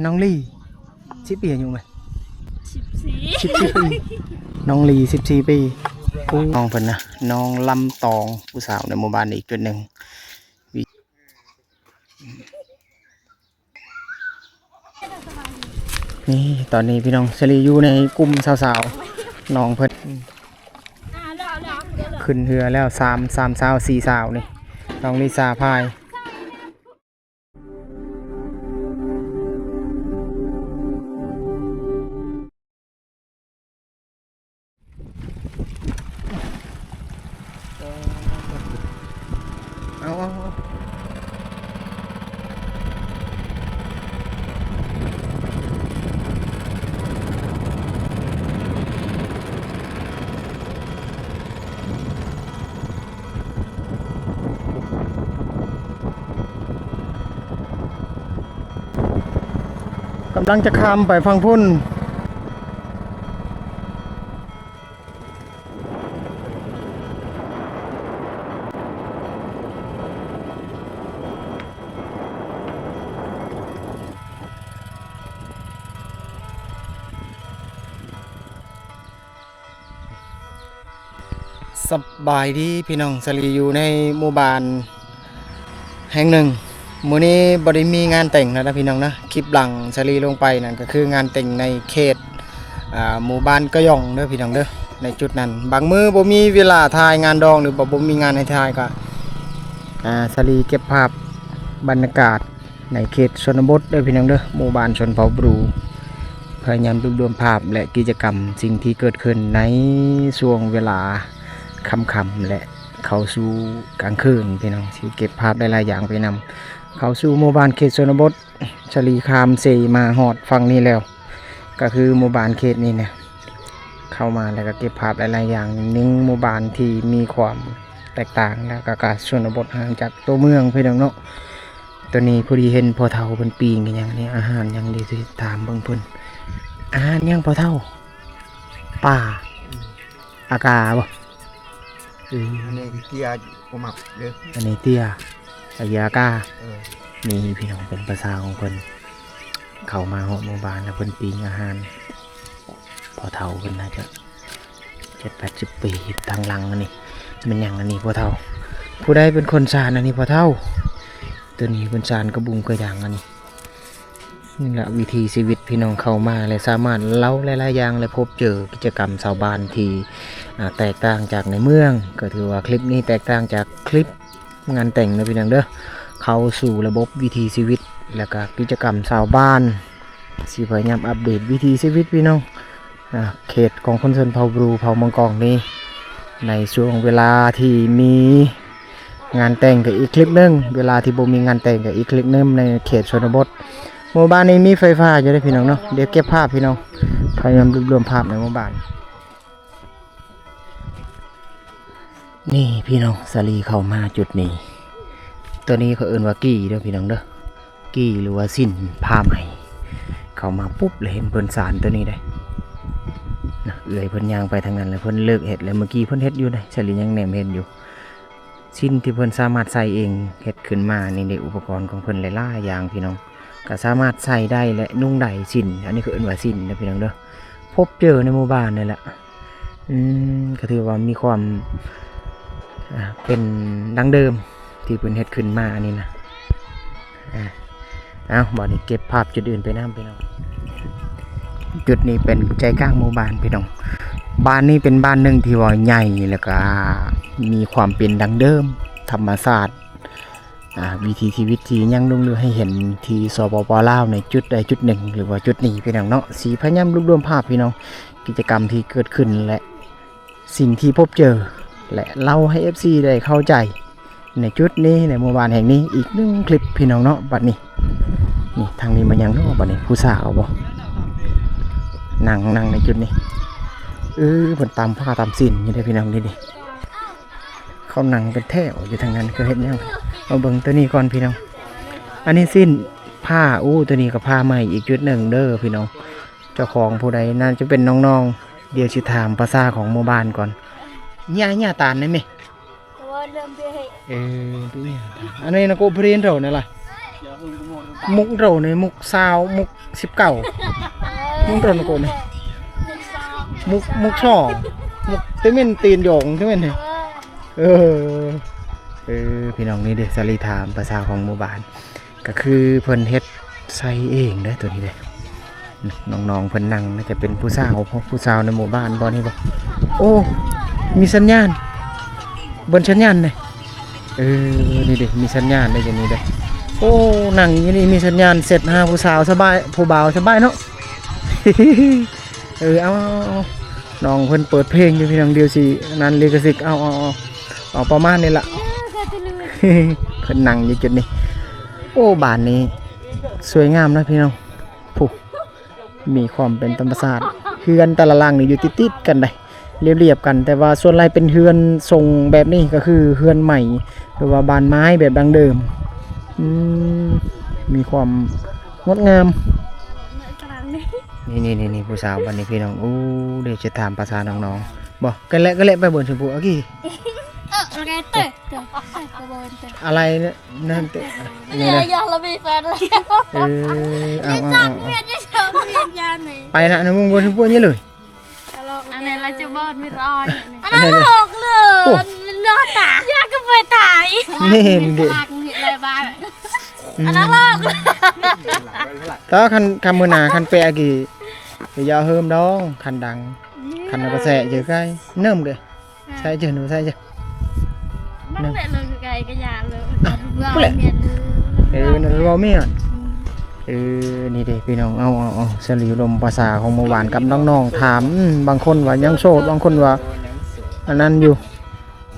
ນ້ອງລີ ສິບປີ ອາຍຸແມ່ນ ສິບສີ່ ສິບສີ່ປີ ນ້ອງລີ ສິບສີ່ປີ. ຜູ້ ນ້ອງເພິ່ນນະ ນ້ອງລຳຕອງ ຜູ້ສາວໃນໝູ່ບ້ານອີກຈຸດໜຶ່ງ. ນີ້ ຕອນນີ້ພີ່ນ້ອງ ສາລີຢູ່ໃນກຸ່ມສາວໆ ນ້ອງເພິ່ນຂຶ້ນເຮືອແລ້ວ ສາມ ສາມສາວ ສີ່ສາວນີ້ ນ້ອງລິສາພາຍ. ເອົາ ເອົາ ເອົາ. ກຳລັງຈະຂ້າມໄປຝັ່ງພຸ້ນ. ສະບາຍດີພີ່ນ້ອງ ສາລີຢູ່ໃນໝູ່ບ້ານແຫ່ງໜຶ່ງ. ມື້ນີ້ບໍ່ໄດ້ມີງານແຕ່ງແລ້ວນະພີ່ນ້ອງນະ. ຄລິບຫຼັງສາລີລົງໄປນັ້ນກໍຄືງານແຕ່ງໃນເຂດ ອ່າ ໝູ່ບ້ານກະຫຍ່ອງເດີພີ່ນ້ອງເດີ. ໃນຈຸດນັ້ນ ບາງມື້ບໍ່ມີເວລາຖ່າຍງານດອງ ຫຼືວ່າບໍ່ມີງານໃຫ້ຖ່າຍ ກໍ ອ່າ ສາລີເກັບພາບບັນຍາກາດ ໃນເຂດຊົນນະບົດເດີພີ່ນ້ອງເດີ ໝູ່ບ້ານຊົນເຜົ່າບຣູ ພະຍາຍາມລວບລວມພາບ ແລະ ກິດຈະກຳ ສິ່ງທີ່ເກີດຂຶ້ນໃນຊ່ວງເວລາຄ່ຳໆ ແລະ ເຂົ້າສູ່ກາງຄືນພີ່ນ້ອງ. ຊິເກັບພາບຫຼາຍໆຢ່າງໄປນຳ. ເຂົ້າສູ່ໝູ່ບ້ານເຂດຊົນນະບົດ ສາລີຂ້າມເຊມາຮອດຝັ່ງນີ້ແລ້ວ ກໍຄືໝູ່ບ້ານເຂດນີ້ນະ. ເຂົ້າມາແລ້ວກໍເກັບພາບຫຼາຍໆຢ່າງ. ໜຶ່ງໝູ່ບ້ານທີ່ມີຄວາມແຕກຕ່າງ ແລ້ວກໍ ກໍຊົນນະບົດຫ່າງຈາກຕົວເມືອງພີ່ນ້ອງເນາະ. ຕອນນີ້ພໍດີເຫັນພໍ່ເຖົ້າເພິ່ນປີ້ງອີຫຍັງນີ້ ອາຫານຫຍັງດີ ຊິຖາມເບິ່ງເພິ່ນ. ອາຫານຫຍັງພໍ່ເຖົ້າ? ປາ ອາກາບໍ່? ເອີ ອັນນີ້ເຕ້ຍບໍ່ມັກເດີ ອັນນີ້ເຕ້ຍ ອາກາ. ເອີ ນີ້ພີ່ນ້ອງ ເປັນພາສາຂອງເພິ່ນ. ເຂົ້າມາຮອດໝູ່ບ້ານແລ້ວເພິ່ນປີ້ງອາຫານ. ພໍ່ເຖົ້າເພິ່ນໜ້າຈະເຈັດແປດສິບປີ. ທາງຫຼັງອັນນີ້ແມ່ນຫຍັງອັນນີ້ພໍ່ເຖົ້າ? ຜູ້ໃດເປັນຄົນສ້າງອັນນີ້ພໍ່ເຖົ້າ? ຕົວນີ້ເພິ່ນສ້າງກະບຸງກະຫຍັງອັນນີ້. ນີ້ລະວິຖີຊີວິດພີ່ນ້ອງ ເຂົ້າມາແລະສາມາດເລົ່າຫຼາຍໆຢ່າງ ແລະ ພົບເຈີກິດຈະກຳຊາວບ້ານທີ່ ອ່າ ແຕກຕ່າງຈາກໃນເມືອງ. ກໍຖືວ່າຄລິບນີ້ແຕກຕ່າງຈາກຄລິບງານແຕ່ງເດີພີ່ນ້ອງເດີ. ເຂົ້າສູ່ລະບົບວິຖີຊີວິດ ແລະ ກະກິດຈະກຳຊາວບ້ານ ຊິພະຍາຍາມອັບເດດວິຖີຊີວິດພີ່ນ້ອງ ອ່າ ເຂດຂອງຄົນຊົນເຜົ່າບຣູ ເຜົ່າມັງກອງນີ້ ໃນຊ່ວງເວລາທີ່ມີງານແຕ່ງກໍອີກຄລິບໜຶ່ງ ເວລາທີ່ບໍ່ມີງານແຕ່ງກໍອີກຄລິບໜຶ່ງ ໃນເຂດຊົນນະບົດ. ໝູ່ບ້ານນີ້ມີໄຟຟ້າຢູ່ເດ້ພີ່ນ້ອງເນາະ. ດຽວເກັບພາບພີ່ນ້ອງ ພະຍາຍາມລວບລວມພາບໃນໝູ່ບ້ານ. ນີ້ພີ່ນ້ອງ ສາລີເຂົ້າມາຈຸດນີ້ ຕົວນີ້ເຂົາເອີ້ນວ່າກີ່ເດີພີ່ນ້ອງເດີ ກີ່ ຫຼືວ່າສິ້ນຜ້າໄໝ. ເຂົ້າມາປຸບແລ້ວເຫັນເພິ່ນສານຕົວນີ້ເດ້ນະ. ເອື້ອຍເພິ່ນຍ່າງໄປທາງນັ້ນແລ້ວ ເພິ່ນເລີກເຮັດແລ້ວ. ເມື່ອກີ້ເພິ່ນເຮັດຢູ່ເດ້ ສາລີຍັງແນມເຫັນຢູ່. ສິ້ນທີ່ເພິ່ນສາມາດໃສ່ເອງ ເຮັດຂຶ້ນມານີ້ເດ້ ອຸປະກອນຂອງເພິ່ນຫຼາຍໆຢ່າງພີ່ນ້ອງ ກໍສາມາດໃສ່ໄດ້ ແລະ ນຸ່ງໄດ້ສິ້ນ. ອັນນີ້ເຂົາເອີ້ນວ່າສິ້ນເດີພີ່ນ້ອງເດີ ພົບເຈີໃນໝູ່ບ້ານນີ້ແຫຼະ. ອືມ ກໍຖືວ່າມີຄວາມ ອ່າ ເປັນດັ້ງເດີມທີ່ເພິ່ນເຮັດຂຶ້ນມາອັນນີ້ນະ. ອ່າ ເອົາ ບັດນີ້ເກັບພາບຈຸດອື່ນໄປນຳພີ່ນ້ອງ. ຈຸດນີ້ເປັນໃຈກາງໝູ່ບ້ານພີ່ນ້ອງ. ບ້ານນີ້ເປັນບ້ານໜຶ່ງທີ່ວ່າໃຫຍ່ ແລ້ວກໍມີຄວາມເປັນດັ້ງເດີມ ທຳມະຊາດ ອ່າ ວິຖີຊີວິດທີ່ຍັງຫຼົງເຫຼືອໃຫ້ເຫັນທີ່ ສປປ ລາວ ໃນຈຸດໃດຈຸດໜຶ່ງ ຫຼືວ່າຈຸດນີ້ພີ່ນ້ອງເນາະ. ຊິພະຍາຍາມລວບລວມພາບພີ່ນ້ອງ ກິດຈະກຳທີ່ເກີດຂຶ້ນ ແລະ ສິ່ງທີ່ພົບເຈີ ແລະ ເລົ່າໃຫ້ ເອັຟຊີ ໄດ້ເຂົ້າໃຈໃນຈຸດນີ້ ໃນໝູ່ບ້ານແຫ່ງນີ້ອີກໜຶ່ງຄລິບພີ່ນ້ອງເນາະ. ບັດນີ້ ນີ້ ທາງນີ້ມາຫຍັງເນາະ ບັດນີ້ ຜູ້ສາວບໍ່? ນັ່ງ ນັ່ງໃນຈຸດນີ້. ເອີ ເພິ່ນຕຳຜ້າຕຳສິ້ນຢູ່ເດ້ພີ່ນ້ອງ. ນີ້ ນີ້ ເຂົານັ່ງເປັນແຖວຢູ່ທາງນັ້ນ ເຂົາເຮັດຫຍັງ? ມາເບິ່ງຕົວນີ້ກ່ອນພີ່ນ້ອງ. ອັນນີ້ສິ້ນຜ້າ. ໂອ້ ຕົວນີ້ກໍຜ້າໃໝ່ອີກຈຸດໜຶ່ງເດີພີ່ນ້ອງ. ເຈົ້າຂອງຜູ້ໃດ ໜ້າຈະເປັນນ້ອງໆ. ດຽວຊິຖາມພາສາຂອງໝູ່ບ້ານກ່ອນ. ຫຍ້າ ຫຍ້າຕານໄດ້ແມ? ເອີ ອັນນີ້ນະ ໂກພະເຣນເທົ່ານັ້ນລະ. ມຸກໂຕນີ້ ມຸກຊາວ ມຸກສິບເກົ້າ ມຸກໂຕນີ້ໂກນີ້ ມຸກ ມຸກສອງ ມຸກ ແຕ່ແມ່ນຕີນຢອງ ແຕ່ແມ່ນນີ້ ເອີ ເອີ ພີ່ນ້ອງ ນີ້ເດ້ ສາລີຖາມພາສາຂອງໝູ່ບ້ານ ກໍຄືເພິ່ນເຮັດໃສ່ເອງເດ້ ໂຕນີ້ເດ້ ນ້ອງໆເພິ່ນນັ່ງ ໜ້າຈະເປັນຜູ້ສາວ ຜູ້ສາວໃນໝູ່ບ້ານບໍ່ນີ້ບໍ່? ໂອ້ ມີສັນຍານ ເບິ່ງສັນຍານເດ້ ເອີ ນີ້ເດ້ ມີສັນຍານເດ້ ຢູ່ນີ້ເດ້ ໂອ້ ນັ່ງຢູ່ນີ້ມີສັນຍານ ເຊັດຫາຜູ້ສາວສະບາຍ ຜູ້ບ່າວສະບາຍເນາະ ເອີ ເອົາ ເອົາ ເອົາ ນ້ອງເພິ່ນເປີດເພງຢູ່ ພີ່ນ້ອງ ດຽວຊິອັນນັ້ນລິຂະສິດ ເອົາ ເອົາ ເອົາ ເອົາ ປະມານນີ້ລະ ເອີ ກໍຈະລືມ ເພິ່ນນັ່ງຢູ່ຈຸດນີ້ ໂອ້ ບ້ານນີ້ສວຍງາມເນາະ ພີ່ນ້ອງ ຜູ້ ມີຄວາມເປັນທຳມະຊາດ ເຮືອນແຕ່ລະຫຼັງນີ້ຢູ່ຕິດໆກັນເດ້ ລຽບໆກັນ ແຕ່ວ່າສ່ວນຫຼາຍເປັນເຮືອນຊົງແບບນີ້ ກໍຄືເຮືອນໄມ້ ຫຼືວ່າບ້ານໄມ້ແບບດັ້ງເດີມ ອືມ ມີຄວາມງົດງາມ ນີ້ໆໆ ຜູ້ສາວບັດນີ້ ພີ່ນ້ອງ ໂອ້ ດຽວຈະຖາມພາສານ້ອງໆ ບໍ່ ກັນແຫຼະ ກັນແຫຼະ ໄປເບິ່ງຊົມພູ ເອົາກີ້ ເອີ ໂອເຄ ເຕີ ເຕີ ເຕີ ອະໄລເນາະ ນັ້ນເຕີ ນີ້ນະ ເອີ ເອົາ ເອົາ ເອົາ ໄປນະ ນະ ມຸງບໍ່ສົມຄວນນີ້ເລີຍ ອັນນັ້ນລະຈະບອດມີຣອຍ ອັນນັ້ນໂລກເລີຍ ໂອ້ ນອນຕາ ຢາກກໍໄປຕາຍ ແມ່ນເດ້ ອັນນັ້ນໂລກ ແຕ່ຄັນ ຄັນມື້ໜ້າ ຄັນແປະກີ້ ຢ່າເຮີມດອງ ຄັນດັງ ຄັນກະແສເຈີໄກ ເນີມເດ້ ໃສ່ເຈີ ໜູໃສ່ເຈີ ມັນແຫຼະເລີຍ ໄກກະຢ່າເລີຍ ເອີ ນັ້ນເວົ້າແມ່ນ ເອີ ນີ້ເດ້ພີ່ນ້ອງ ເອົາ ເອົາ ເອົາ ສະຫຼີລົມພາສາຂອງໝູ່ບ້ານກັບນ້ອງໆ ຖາມ ອືມ ບາງຄົນວ່າຍັງໂສດ ບາງຄົນວ່າອັນນັ້ນຢູ່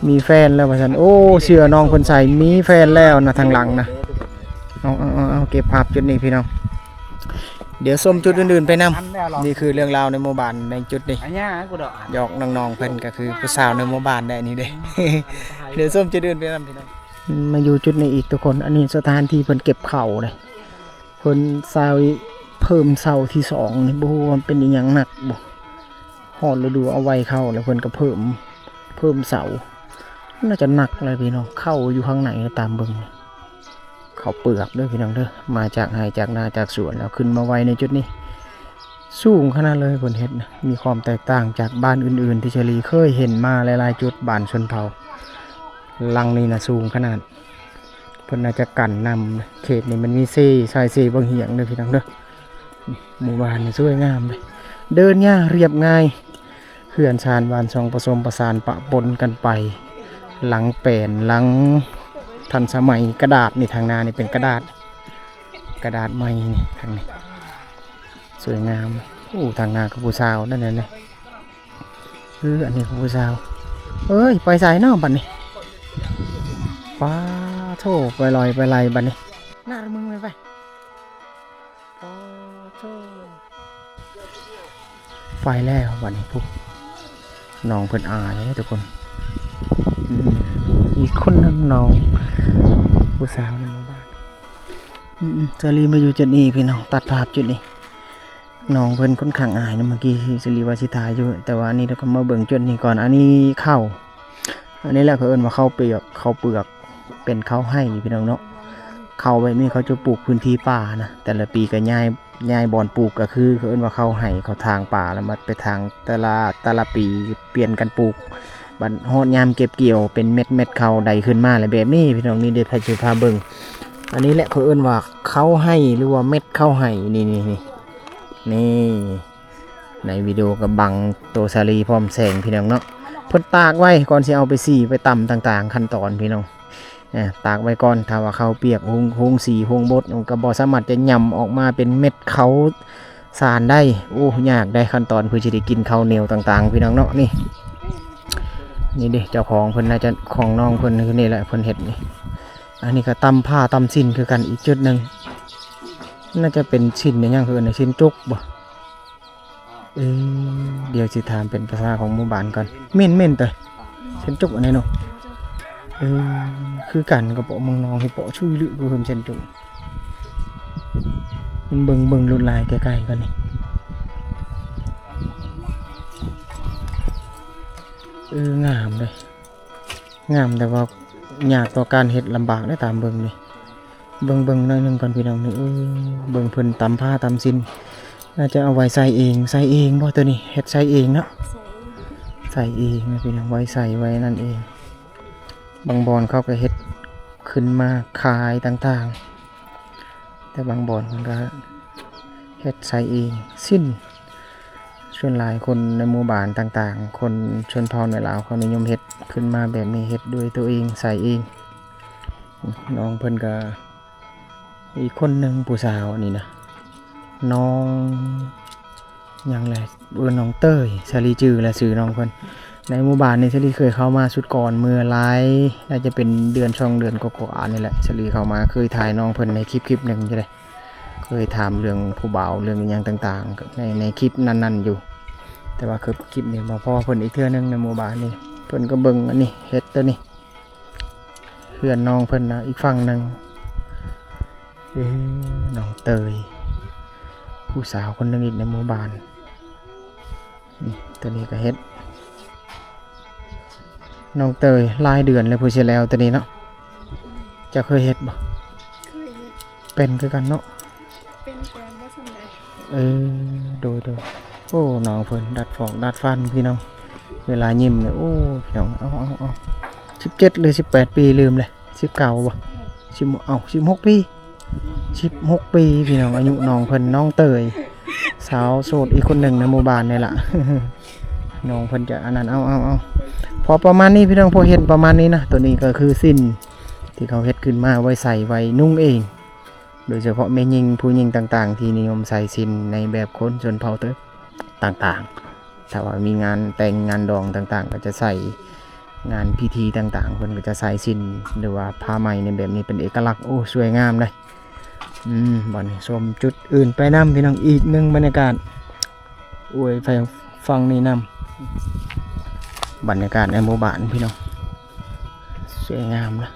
ມີແຟນແລ້ວວ່າຊັ້ນ ໂອ້ ເສື້ອນ້ອງເພິ່ນໃສ່ ມີແຟນແລ້ວນະ ທາງຫຼັງນະ ເອົາ ເອົາ ເອົາ ເອົາ ເກັບພາບຈຸດນີ້ພີ່ນ້ອງ ດຽວຊົມຈຸດອື່ນໆໄປນຳ ນີ້ຄືເລື່ອງລາວໃນໝູ່ບ້ານໃນຈຸດນີ້ ຫຍອກນ້ອງໆເພິ່ນ ກໍຄືຜູ້ສາວໃນໝູ່ບ້ານແດ່ນີ້ເດ້ ດຽວຊົມຈຸດອື່ນໄປນຳພີ່ນ້ອງ ມາຢູ່ຈຸດນີ້ອີກທຸກຄົນ ອັນນີ້ສະຖານທີ່ເພິ່ນເກັບເຂົ້າເດ້ ເພິ່ນໃສ່ເພີ່ມເສົາທີສອງນີ້ ບໍ່ຮູ້ວ່າເປັນອີ່ຫຍັງໜັກບໍ່ ຮອດລະດູເອົາໄວ້ເຂົ້າ ແລ້ວເພິ່ນກໍເພີ່ມ ເພີ່ມເສົາ ໜ້າຈະໜັກແຫຼະພີ່ນ້ອງ ເຂົ້າຢູ່ຂ້າງໃນ ຕາມເບິ່ງ ເຂົ້າເປືອກເດີພີ່ນ້ອງເດີ ມາຈາກໄຮ່ຈາກນາຈາກສວນ ເອົາຂຶ້ນມາໄວ້ໃນຈຸດນີ້ ສູງຂະໜາດເລີຍເພິ່ນເຮັດນະ ມີຄວາມແຕກຕ່າງຈາກບ້ານອື່ນໆ ທີ່ສາລີເຄີຍເຫັນມາຫຼາຍໆຈຸດ ບ້ານຊົນເຜົ່າ ຫຼັງນີ້ນະສູງຂະໜາດ ເພິ່ນໜ້າຈະກັນນ້ຳ ເຂດນີ້ມັນມີເຊ ຊາຍເຊວັງຫຽງເດີພີ່ນ້ອງເດີ ໝູ່ບ້ານນີ້ສວຍງາມເດ້ ເດີນຫຍ້າລຽບງ່າຍ ເຮືອນຊານບ້ານຊ່ອງປະສົມປະສານປະປົນກັນໄປ ຫຼັງແປນ ຫຼັງທັນສະໄໝ ກະດາດນີ້ ທາງໜ້ານີ້ເປັນກະດາດ ກະດາດໄມ້ນີ້ ທາງນີ້ ສວຍງາມ ໂອ້ ທາງໜ້າກໍຜູ້ສາວນັ້ນແຫຼະ ເອີ ອັນນີ້ກໍຜູ້ສາວ ເອີຍ ໄປໃສເນາະບັດນີ້ ປາໂທ້ ໄປລອຍໄປໄລ່ບັດນີ້ ໜ້າມຶງໄປ ປາໂທ້ ໄປແລ້ວບັດນີ້ ຜູ້ ນ້ອງເພິ່ນອາຍເດ້ທຸກຄົນ ອືມ ອີກຄົນໜຶ່ງນ້ອງ ຜູ້ສາວໃນໝູ່ບ້ານ ອືມ ສາລີມາຢູ່ຈຸດນີ້ພີ່ນ້ອງ ຕັດພາບຈຸດນີ້ ນ້ອງເພິ່ນຂ້ອນຂ້າງອາຍນະ ເມື່ອກີ້ສາລີວ່າຊິຖ່າຍຢູ່ ແຕ່ວ່າອັນນີ້ເຮົາກໍມາເບິ່ງຈຸດນີ້ກ່ອນ ອັນນີ້ເຂົ້າ ອັນນີ້ແຫຼະເຂົາເອີ້ນວ່າເຂົ້າເປືອກ ເຂົ້າເປືອກ ເປັນເຂົ້າໄຮ່ພີ່ນ້ອງເນາະ ເຂົ້າແບບນີ້ເຂົາຈະປູກພື້ນທີ່ປ່ານະ ແຕ່ລະປີກໍຍ້າຍ ຍ້າຍບ່ອນປູກ ກໍຄືເຂົາເອີ້ນວ່າເຂົ້າໄຮ່ ເຂົາຖາງປ່າ ແລ້ວມາໄປຖາງແຕ່ລະ ແຕ່ລະປີປ່ຽນກັນປູກ ບັດຮອດຍາມເກັບກ່ຽວເປັນເມັດໆ ເຂົ້າໄດ້ຂຶ້ນມາແລ້ວແບບນີ້ພີ່ນ້ອງ ນີ້ເດ້ ໃຜຊິພາເບິ່ງ ອັນນີ້ແຫຼະເຂົາເອີ້ນວ່າເຂົ້າໄຮ່ ຫຼືວ່າເມັດເຂົ້າໄຮ່ ນີ້ໆໆ ນີ້ ໃນວິດີໂອກໍບັງໂຕສາລີພ້ອມແສງພີ່ນ້ອງເນາະ ເພິ່ນຕາກໄວ້ກ່ອນຊິເອົາໄປສີໄປຕຳຕ່າງໆ ຂັ້ນຕອນພີ່ນ້ອງ ອາ ຕາກໄວ້ກ່ອນ ຖ້າວ່າເຂົ້າປຽກ ໂຮງ ໂຮງສີ ໂຮງບົດ ມັນກໍບໍ່ສາມາດຈະຫຍ້ຳອອກມາເປັນເມັດເຂົ້າສານໄດ້ ໂອ້ ຍາກເດ້ ຂັ້ນຕອນເພື່ອຊິໄດ້ກິນເຂົ້າໜຽວຕ່າງໆ ພີ່ນ້ອງເນາະ ນີ້ ນີ້ເດ້ ເຈົ້າຂອງເພິ່ນໜ້າຈະ ຂອງນ້ອງເພິ່ນ ຄືນີ້ແຫຼະ ເພິ່ນເຮັດນີ້ ອັນນີ້ກໍຕຳຜ້າຕຳສິ້ນຄືກັນ ອີກຈຸດໜຶ່ງ ໜ້າຈະເປັນສິ້ນຫຍັງ ເອີ້ນວ່າສິ້ນຈຸກບໍ່? ເອີ ດຽວຊິຖາມເປັນພາສາຂອງໝູ່ບ້ານກ່ອນ ແມ່ນໆ ເຕີ ເສັ້ນຈົກອັນນີ້ເນາະ ເອີ ຄືກັນກັບເປາະເມືອງນອງ ເຫັນເປາະຊຸຍລຶຄືເພິ່ນເສັ້ນຈົກ ເບິ່ງ ເບິ່ງລວດລາຍໃກ້ໆ ກ່ອນນີ້ ເອີ ງາມເດ້ ງາມ ແຕ່ວ່າຍາກຕໍ່ການເຮັດ ລຳບາກເດ້ ຕາມເບິ່ງນີ້ ເບິ່ງໆ ໜ້ອຍໜຶ່ງກ່ອນພີ່ນ້ອງນີ້. ເອີ ເບິ່ງເພິ່ນຕຳຜ້າຕຳສິ້ນ ໜ້າຈະເອົາໄວ້ໃສ່ເອງ. ໃສ່ເອງບໍ່ໂຕນີ້? ເຮັດໃສ່ເອງເນາະ. ໃສ່ເອງ ໃສ່ເອງນະພີ່ນ້ອງ ໄວ້ໃສ່ໄວ້ນັ້ນເອງ. ບາງບ່ອນເຂົາກໍເຮັດຂຶ້ນມາຂາຍຕ່າງໆ ແຕ່ບາງບ່ອນເພິ່ນກໍເຮັດໃສ່ເອງ. ສິ້ນ ສ່ວນຫຼາຍຄົນໃນໝູ່ບ້ານຕ່າງໆ ຄົນຊົນເຜົ່າໃນລາວເຂົານິຍົມເຮັດຂຶ້ນມາແບບນີ້ ເຮັດດ້ວຍໂຕເອງ ໃສ່ເອງ. ນ້ອງເພິ່ນກໍ ອີກຄົນໜຶ່ງຜູ້ສາວນີ້ນະ ນ້ອງຫຍັງແຫຼະ ເອີ້ນນ້ອງເຕີຍ. ສາລີຈື່ແຫຼະຊື່ນ້ອງເພິ່ນ. ໃນໝູ່ບ້ານນີ້ສາລີເຄີຍເຂົ້າມາຊຸດກ່ອນ ເມື່ອຫຼາຍ ໜ້າຈະເປັນເດືອນສອງເດືອນກວ່າໆນີ້ແຫຼະ. ສາລີເຂົ້າມາເຄີຍຖ່າຍນ້ອງເພິ່ນໃນຄລິບຄລິບໜຶ່ງຢູ່ເດ້ ເຄີຍຖາມເລື່ອງຜູ້ບ່າວ ເລື່ອງອີ່ຫຍັງຕ່າງໆ ໃນ ໃນຄລິບນັ້ນໆຢູ່. ແຕ່ວ່າຄລິບ ຄລິບນີ້ມາພໍ້ເພິ່ນອີກເທື່ອໜຶ່ງໃນໝູ່ບ້ານນີ້. ເພິ່ນກໍເບິ່ງອັນນີ້ ເຮັດໂຕນີ້ ເຮືອນນ້ອງເພິ່ນນະ ອີກຝັ່ງໜຶ່ງ. ເອີ ນ້ອງເຕີຍ ຜູ້ສາວຄົນໜຶ່ງອີກໃນໝູ່ບ້ານ. ອືມ ໂຕນີ້ກໍເຮັດ. ນ້ອງເຕີຍ ຫຼາຍເດືອນແລ້ວຜູ້ຊິແລ້ວໂຕນີ້ເນາະ. ເຈົ້າເຄີຍເຮັດບໍ່? ເຄີຍເຮັດ. ເປັນຄືກັນເນາະ. ເປັນແຕ່ບໍ່ສ່ຳໃດ. ເອີ ໂດຍໆ. ໂອ້ ນ້ອງເພິ່ນດັດຟອກດັດຟັນພີ່ນ້ອງ. ເວລາຍິ້ມນີ້ ໂອ້ ພີ່ນ້ອງ ເອົາໆໆ ສິບເຈັດ ຫຼື ສິບແປດປີ ລືມແລ້ວ. ສິບເກົ້າບໍ່? ສິບ ເອົ້າ ສິບຫົກປີ ສິບຫົກປີພີ່ນ້ອງ ອາຍຸນ້ອງເພິ່ນ ນ້ອງເຕີຍ ສາວໂສດອີກຄົນໜຶ່ງໃນໝູ່ບ້ານນີ້ລະ. ນ້ອງເພິ່ນຈະອັນນັ້ນ ເອົາໆໆ ພໍປະມານນີ້ພີ່ນ້ອງ ພໍເຫັນປະມານນີ້ນະ. ໂຕນີ້ກໍຄືສິ້ນທີ່ເຂົາເຮັດຂຶ້ນມາໄວ້ໃສ່ໄວ້ນຸ່ງເອງ ໂດຍສະເພາະແມ່ຍິງ ຜູ້ຍິງຕ່າງໆ ທີ່ນິຍົມໃສ່ສິ້ນໃນແບບຄົນຊົນເຜົ່າເຕີ ຕ່າງໆ. ຖ້າວ່າມີງານແຕ່ງງານດອງຕ່າງໆ ກໍຈະໃສ່ ງານພິທີຕ່າງໆ ເພິ່ນກໍຈະໃສ່ສິ້ນ ຫຼືວ່າຜ້າໄໝໃນແບບນີ້ເປັນເອກະລັກ. ໂອ້ ສວຍງາມເດ້. ອືມ ບັດນີ້ຊົມຈຸດອື່ນໄປນຳພີ່ນ້ອງ ອີກໜຶ່ງບັນຍາກາດ. ໂອ້ຍ ໄປຝັ່ງນີ້ນຳ ບັນຍາກາດໃນໝູ່ບ້ານພີ່ນ້ອງ ສວຍງາມນະ.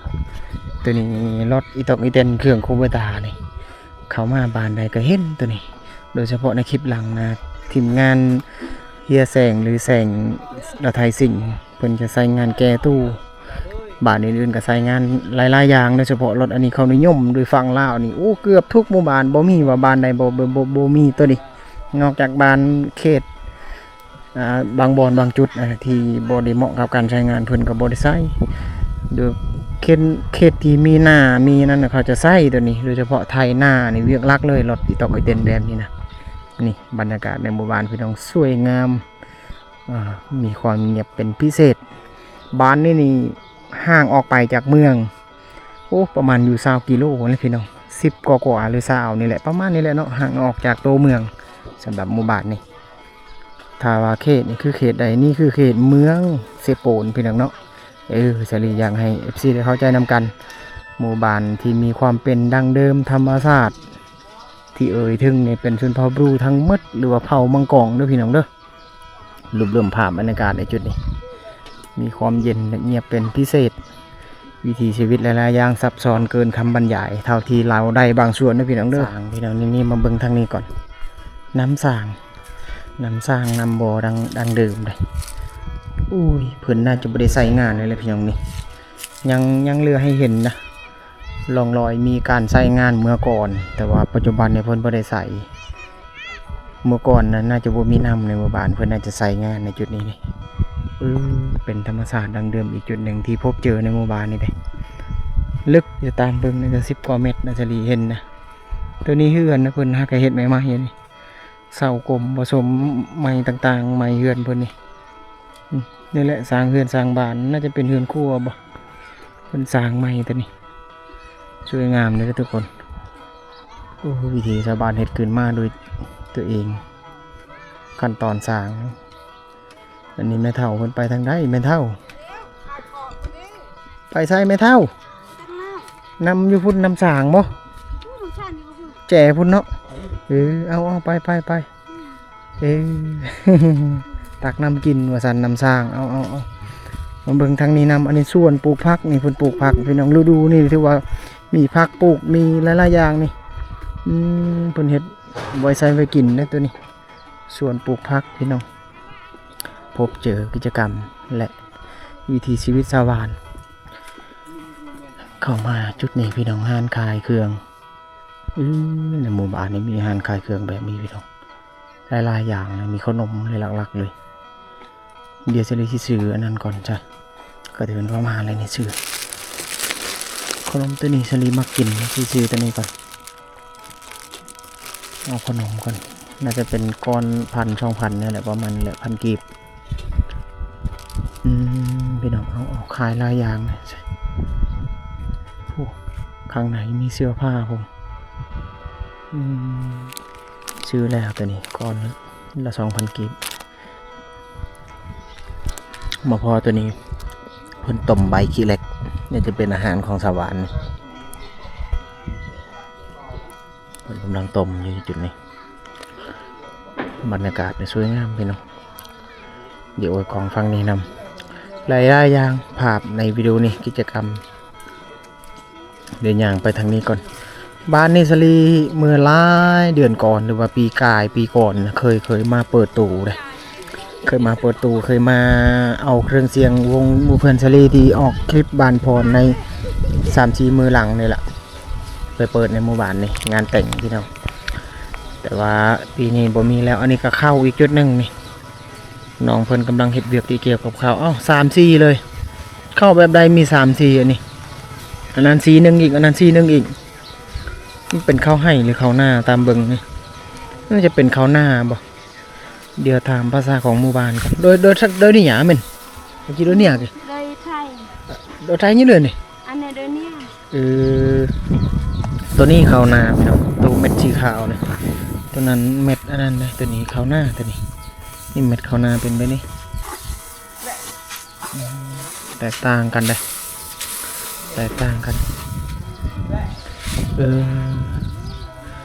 ໂຕນີ້ລົດອີຕອກອີແຕນ ເຄື່ອງຄູເບຕ້ານີ້ ເຂົ້າມາບ້ານໃດກໍເຫັນໂຕນີ້ ໂດຍສະເພາະໃນຄລິບຫຼັງນະ ທີມງານເຮຍແສງ ຫຼື ແສງລະໄທສິງ ເພິ່ນຈະໃຊ້ງານແກ່ຕູ້. ບ້ານອື່ນໆກໍໃຊ້ງານຫຼາຍໆຢ່າງ ໂດຍສະເພາະລົດອັນນີ້ເຂົານິຍົມໂດຍຝັ່ງລາວນີ້ ໂອ້ ເກືອບທຸກໝູ່ບ້ານ ບໍ່ມີວ່າບ້ານໃດບໍ່ ບໍ່ ບໍ່ ບໍ່ມີໂຕນີ້ ນອກຈາກບ້ານເຂດ ອ່າ ບາງບ່ອນບາງຈຸດ ອ່າ ທີ່ບໍ່ໄດ້ເໝາະກັບການໃຊ້ງານ ເພິ່ນກໍບໍ່ໄດ້ໃຊ້. ໂດຍເຂດ ເຂດທີ່ມີນາ ມີນັ້ນນະ ເຂົາຈະໃຊ້ໂຕນີ້ ໂດຍສະເພາະໄຖນານີ້ ວຽກຫຼັກເລີຍ ລົດອີຕອກອີແຕນແບບນີ້ນະ. ນີ້ບັນຍາກາດໃນໝູ່ບ້ານພີ່ນ້ອງ ສວຍງາມ ອ່າ ມີຄວາມງຽບເປັນພິເສດ. ບ້ານນີ້ນີ້ຫ່າງອອກໄປຈາກເມືອງ ໂອ້ ປະມານຢູ່ຊາວກິໂລແຫຼະພີ່ນ້ອງ ສິບກວ່າໆ ຫຼື ຊາວນີ້ແຫຼະ ປະມານນີ້ແຫຼະເນາະ ຫ່າງອອກຈາກໂຕເມືອງ. ສຳລັບໝູ່ບ້ານນີ້ ຖ້າວ່າເຂດນີ້ຄືເຂດໃດ? ນີ້ຄືເຂດເມືອງເຊໂປນພີ່ນ້ອງເນາະ. ເອີ ສາລີຢາກໃຫ້ເອັຟຊີໄດ້ເຂົ້າໃຈນຳກັນ ໝູ່ບ້ານທີ່ມີຄວາມເປັນດັ້ງເດີມ ທຳມະຊາດ ທີ່ເອີ່ຍເຖິງນີ້ເປັນຊົນເຜົ່າບຣູທັງໝົດ ຫຼືວ່າເຜົ່າມັງກອງເດີພີ່ນ້ອງເດີ. ລວບລວມພາບບັນຍາກາດໃນຈຸດນີ້ ມີຄວາມເຢັນແລະງຽບເປັນພິເສດ. ວິຖີຊີວິດຫຼາຍໆຢ່າງຊັບຊ້ອນເກີນຄຳບັນຍາຍ ເທົ່າທີ່ເລົ່າໄດ້ບາງສ່ວນເດີພີ່ນ້ອງເດີ. ສາງ ພີ່ນ້ອງ ນີ້ ນີ້ມາເບິ່ງທາງນີ້ກ່ອນ ນ້ຳສາງ ນ້ຳສາງ ນ້ຳບໍ່ດັ່ງ ດັ້ງເດີມເດ້. ໂອ້ຍ ເພິ່ນໜ້າຈະບໍ່ໄດ້ໃຊ້ງານເລີຍແຫຼະພີ່ນ້ອງນີ້ ຍັງ ຍັງເຫຼືອໃຫ້ເຫັນນະ ຮ່ອງລອຍມີການໃຊ້ງານເມື່ອກ່ອນ ແຕ່ວ່າປັດຈຸບັນນີ້ເພິ່ນບໍ່ໄດ້ໃຊ້. ເມື່ອກ່ອນນັ້ນໜ້າຈະບໍ່ມີນ້ຳໃນໝູ່ບ້ານ ເພິ່ນໜ້າຈະໃຊ້ງານໃນຈຸດນີ້ເດ້. ເອີ ເປັນທຳມະຊາດດັ້ງເດີມອີກຈຸດໜຶ່ງທີ່ພົບເຈີໃນໝູ່ບ້ານນີ້ເດ້. ເລິກຢູ່ ຕາມເບິ່ງນີ້ກໍສິບກວ່າແມັດນະ ສາລີເຫັນນະ. ໂຕນີ້ເຮືອນນະ ເພິ່ນຫາກະເຮັດໃໝ່ໆຢູ່ນີ້ ເສົາກົມ ບໍ່ສົມໄມ້ຕ່າງໆ ໄມ້ເຮືອນເພິ່ນນີ້. ອືມ ນີ້ແຫຼະ ສ້າງເຮືອນສ້າງບ້ານ ໜ້າຈະເປັນເຮືອນຄົວບໍ່ ເພິ່ນສ້າງໃໝ່ໂຕນີ້. ສວຍງາມເດີທຸກຄົນ. ໂອ້ ວິຖີຊາວບ້ານເຮັດຂຶ້ນມາໂດຍຕົວເອງ ຂັ້ນຕອນສ້າງ. ອັນນີ້ແມ່ເຖົ້າເພິ່ນໄປທາງໃດ ແມ່ເຖົ້າ? ໄປໃສແມ່ເຖົ້າ? ນຳຢູ່ພຸ້ນ ນຳສາງບໍ່? ແຈພຸ້ນເນາະ. ເອີ ເອົາໆ ໄປໆໆ. ເອີ ຕັກນ້ຳກິນວ່າຊັ້ນ ນ້ຳສ້າງ. ເອົາໆ ມາເບິ່ງທາງນີ້ນຳ. ອັນນີ້ສວນປູກຜັກນີ້ ເພິ່ນປູກຜັກພີ່ນ້ອງ. ລະດູນີ້ຖືວ່າມີຜັກປູກ ມີຫຼາຍໆຢ່າງນີ້. ອືມ ເພິ່ນເຮັດໄວ້ໃຊ້ໄວ້ກິນເດ້ໂຕນີ້ ສວນປູກຜັກພີ່ນ້ອງ. ພົບເຈີກິດຈະກຳ ແລະ ວິຖີຊີວິດຊາວບ້ານ. ເຂົ້າມາຈຸດນີ້ພີ່ນ້ອງ ຮ້ານຂາຍເຄື່ອງ. ອື ໃນໝູ່ບ້ານນີ້ມີຮ້ານຂາຍເຄື່ອງແບບນີ້ພີ່ນ້ອງ ຫຼາຍໆຢ່າງເລີຍ ມີເຂົ້າໜົມເລີຍ ຫຼັກໆເລີຍ. ດຽວສາລີຊິຊື້ອັນນັ້ນກ່ອນຈ້ະ ກະເດີນເຂົ້າມາແລ້ວນີ້ ຊື້ເຂົ້າໜົມໂຕນີ້ ສາລີມັກກິນ ຊິຊື້ໂຕນີ້ກ່ອນ. ເອົາເຂົ້າໜົມກ່ອນ ໜ້າຈະເປັນກ້ອນພັນ ສອງພັນນີ້ແຫຼະ ປະມານນີ້ແຫຼະ ພັນກີບ. ອືມ ພີ່ນ້ອງ ເອົາ ເອົາ ຂາຍຫຼາຍຢ່າງ. ໂອ້ ຂ້າງໃນມີເສື້ອຜ້າພ້ອມ. ອືມ ຊື້ແລ້ວໂຕນີ້ ກ້ອນລະສອງພັນກີບ. ມາພໍ້ໂຕນີ້ ເພິ່ນຕົ້ມໃບຂີ້ເຫຼັກ ນີ້ຈະເປັນອາຫານຂອງສາວຫວານ. ເພິ່ນກຳລັງຕົ້ມຢູ່ຈຸດນີ້ ບັນຍາກາດນີ້ສວຍງາມພີ່ນ້ອງ. ດຽວເອົາກ້ອງຝັ່ງນີ້ນຳ ຫຼາຍໆຢ່າງ ພາບໃນວິດີໂອນີ້ ກິດຈະກຳ ດຽວຍ່າງໄປທາງນີ້ກ່ອນ. ບ້ານນີ້ສາລີເມື່ອຫຼາຍເດືອນກ່ອນ ຫຼືວ່າປີກາຍປີກ່ອນ ເຄີຍ ເຄີຍມາເປີດຕູ້ເດ້ ເຄີຍມາເປີດຕູ້ ເຄີຍມາເອົາເຄື່ອງສຽງວົງໝູ່ເພື່ອນສາລີທີ່ອອກຄລິບບ້ານພອນໃນສາມສີ່ມື້ຫຼັງນີ້ລະ ໄປເປີດໃນໝູ່ບ້ານນີ້ ງານແຕ່ງພີ່ນ້ອງ. ແຕ່ວ່າປີນີ້ບໍ່ມີແລ້ວ. ອັນນີ້ກະເຂົ້າອີກຈຸດໜຶ່ງນີ້ ນ້ອງເພິ່ນກຳລັງເຮັດວຽກທີ່ກ່ຽວກັບເຂົ້າ. ເອົ້າ ສາມສີ່ເລີຍ ເຂົ້າແບບໃດມີສາມສີ່ ອັນນີ້ ອັນນັ້ນສີ່ໜຶ່ງອີກ ອັນນັ້ນສີ່ໜຶ່ງອີກ. ມັນເປັນເຂົ້າໄຮ່ ຫຼືເຂົ້ານາ ຕາມເບິ່ງນີ້ ໜ້າຈະເປັນເຂົ້ານາບໍ່? ດຽວຖາມພາສາຂອງໝູ່ບ້ານກ່ອນ. ໂດຍ ໂດຍ ໂດຍນີ້ຫຍັງແມ່ນ ເມື່ອກີ້ໂດຍນີ້ຫຍັງ ໂດຍໄທ ໂດຍໄທນີ້ເລີຍນີ້ ອັນນີ້ໂດຍນີ້. ເອີ ໂຕນີ້ເຂົ້ານາພີ່ນ້ອງ ໂຕເມັດສີຂາວນີ້. ໂຕນັ້ນເມັດອັນນັ້ນເດ້ ໂຕນີ້ເຂົ້ານາ ໂຕນີ້ ນີ້ເມັດເຂົ້ານາເປັນແບບນີ້. ອືມ ແຕກຕ່າງກັນເດ້ ແຕກຕ່າງກັນ. ເອີ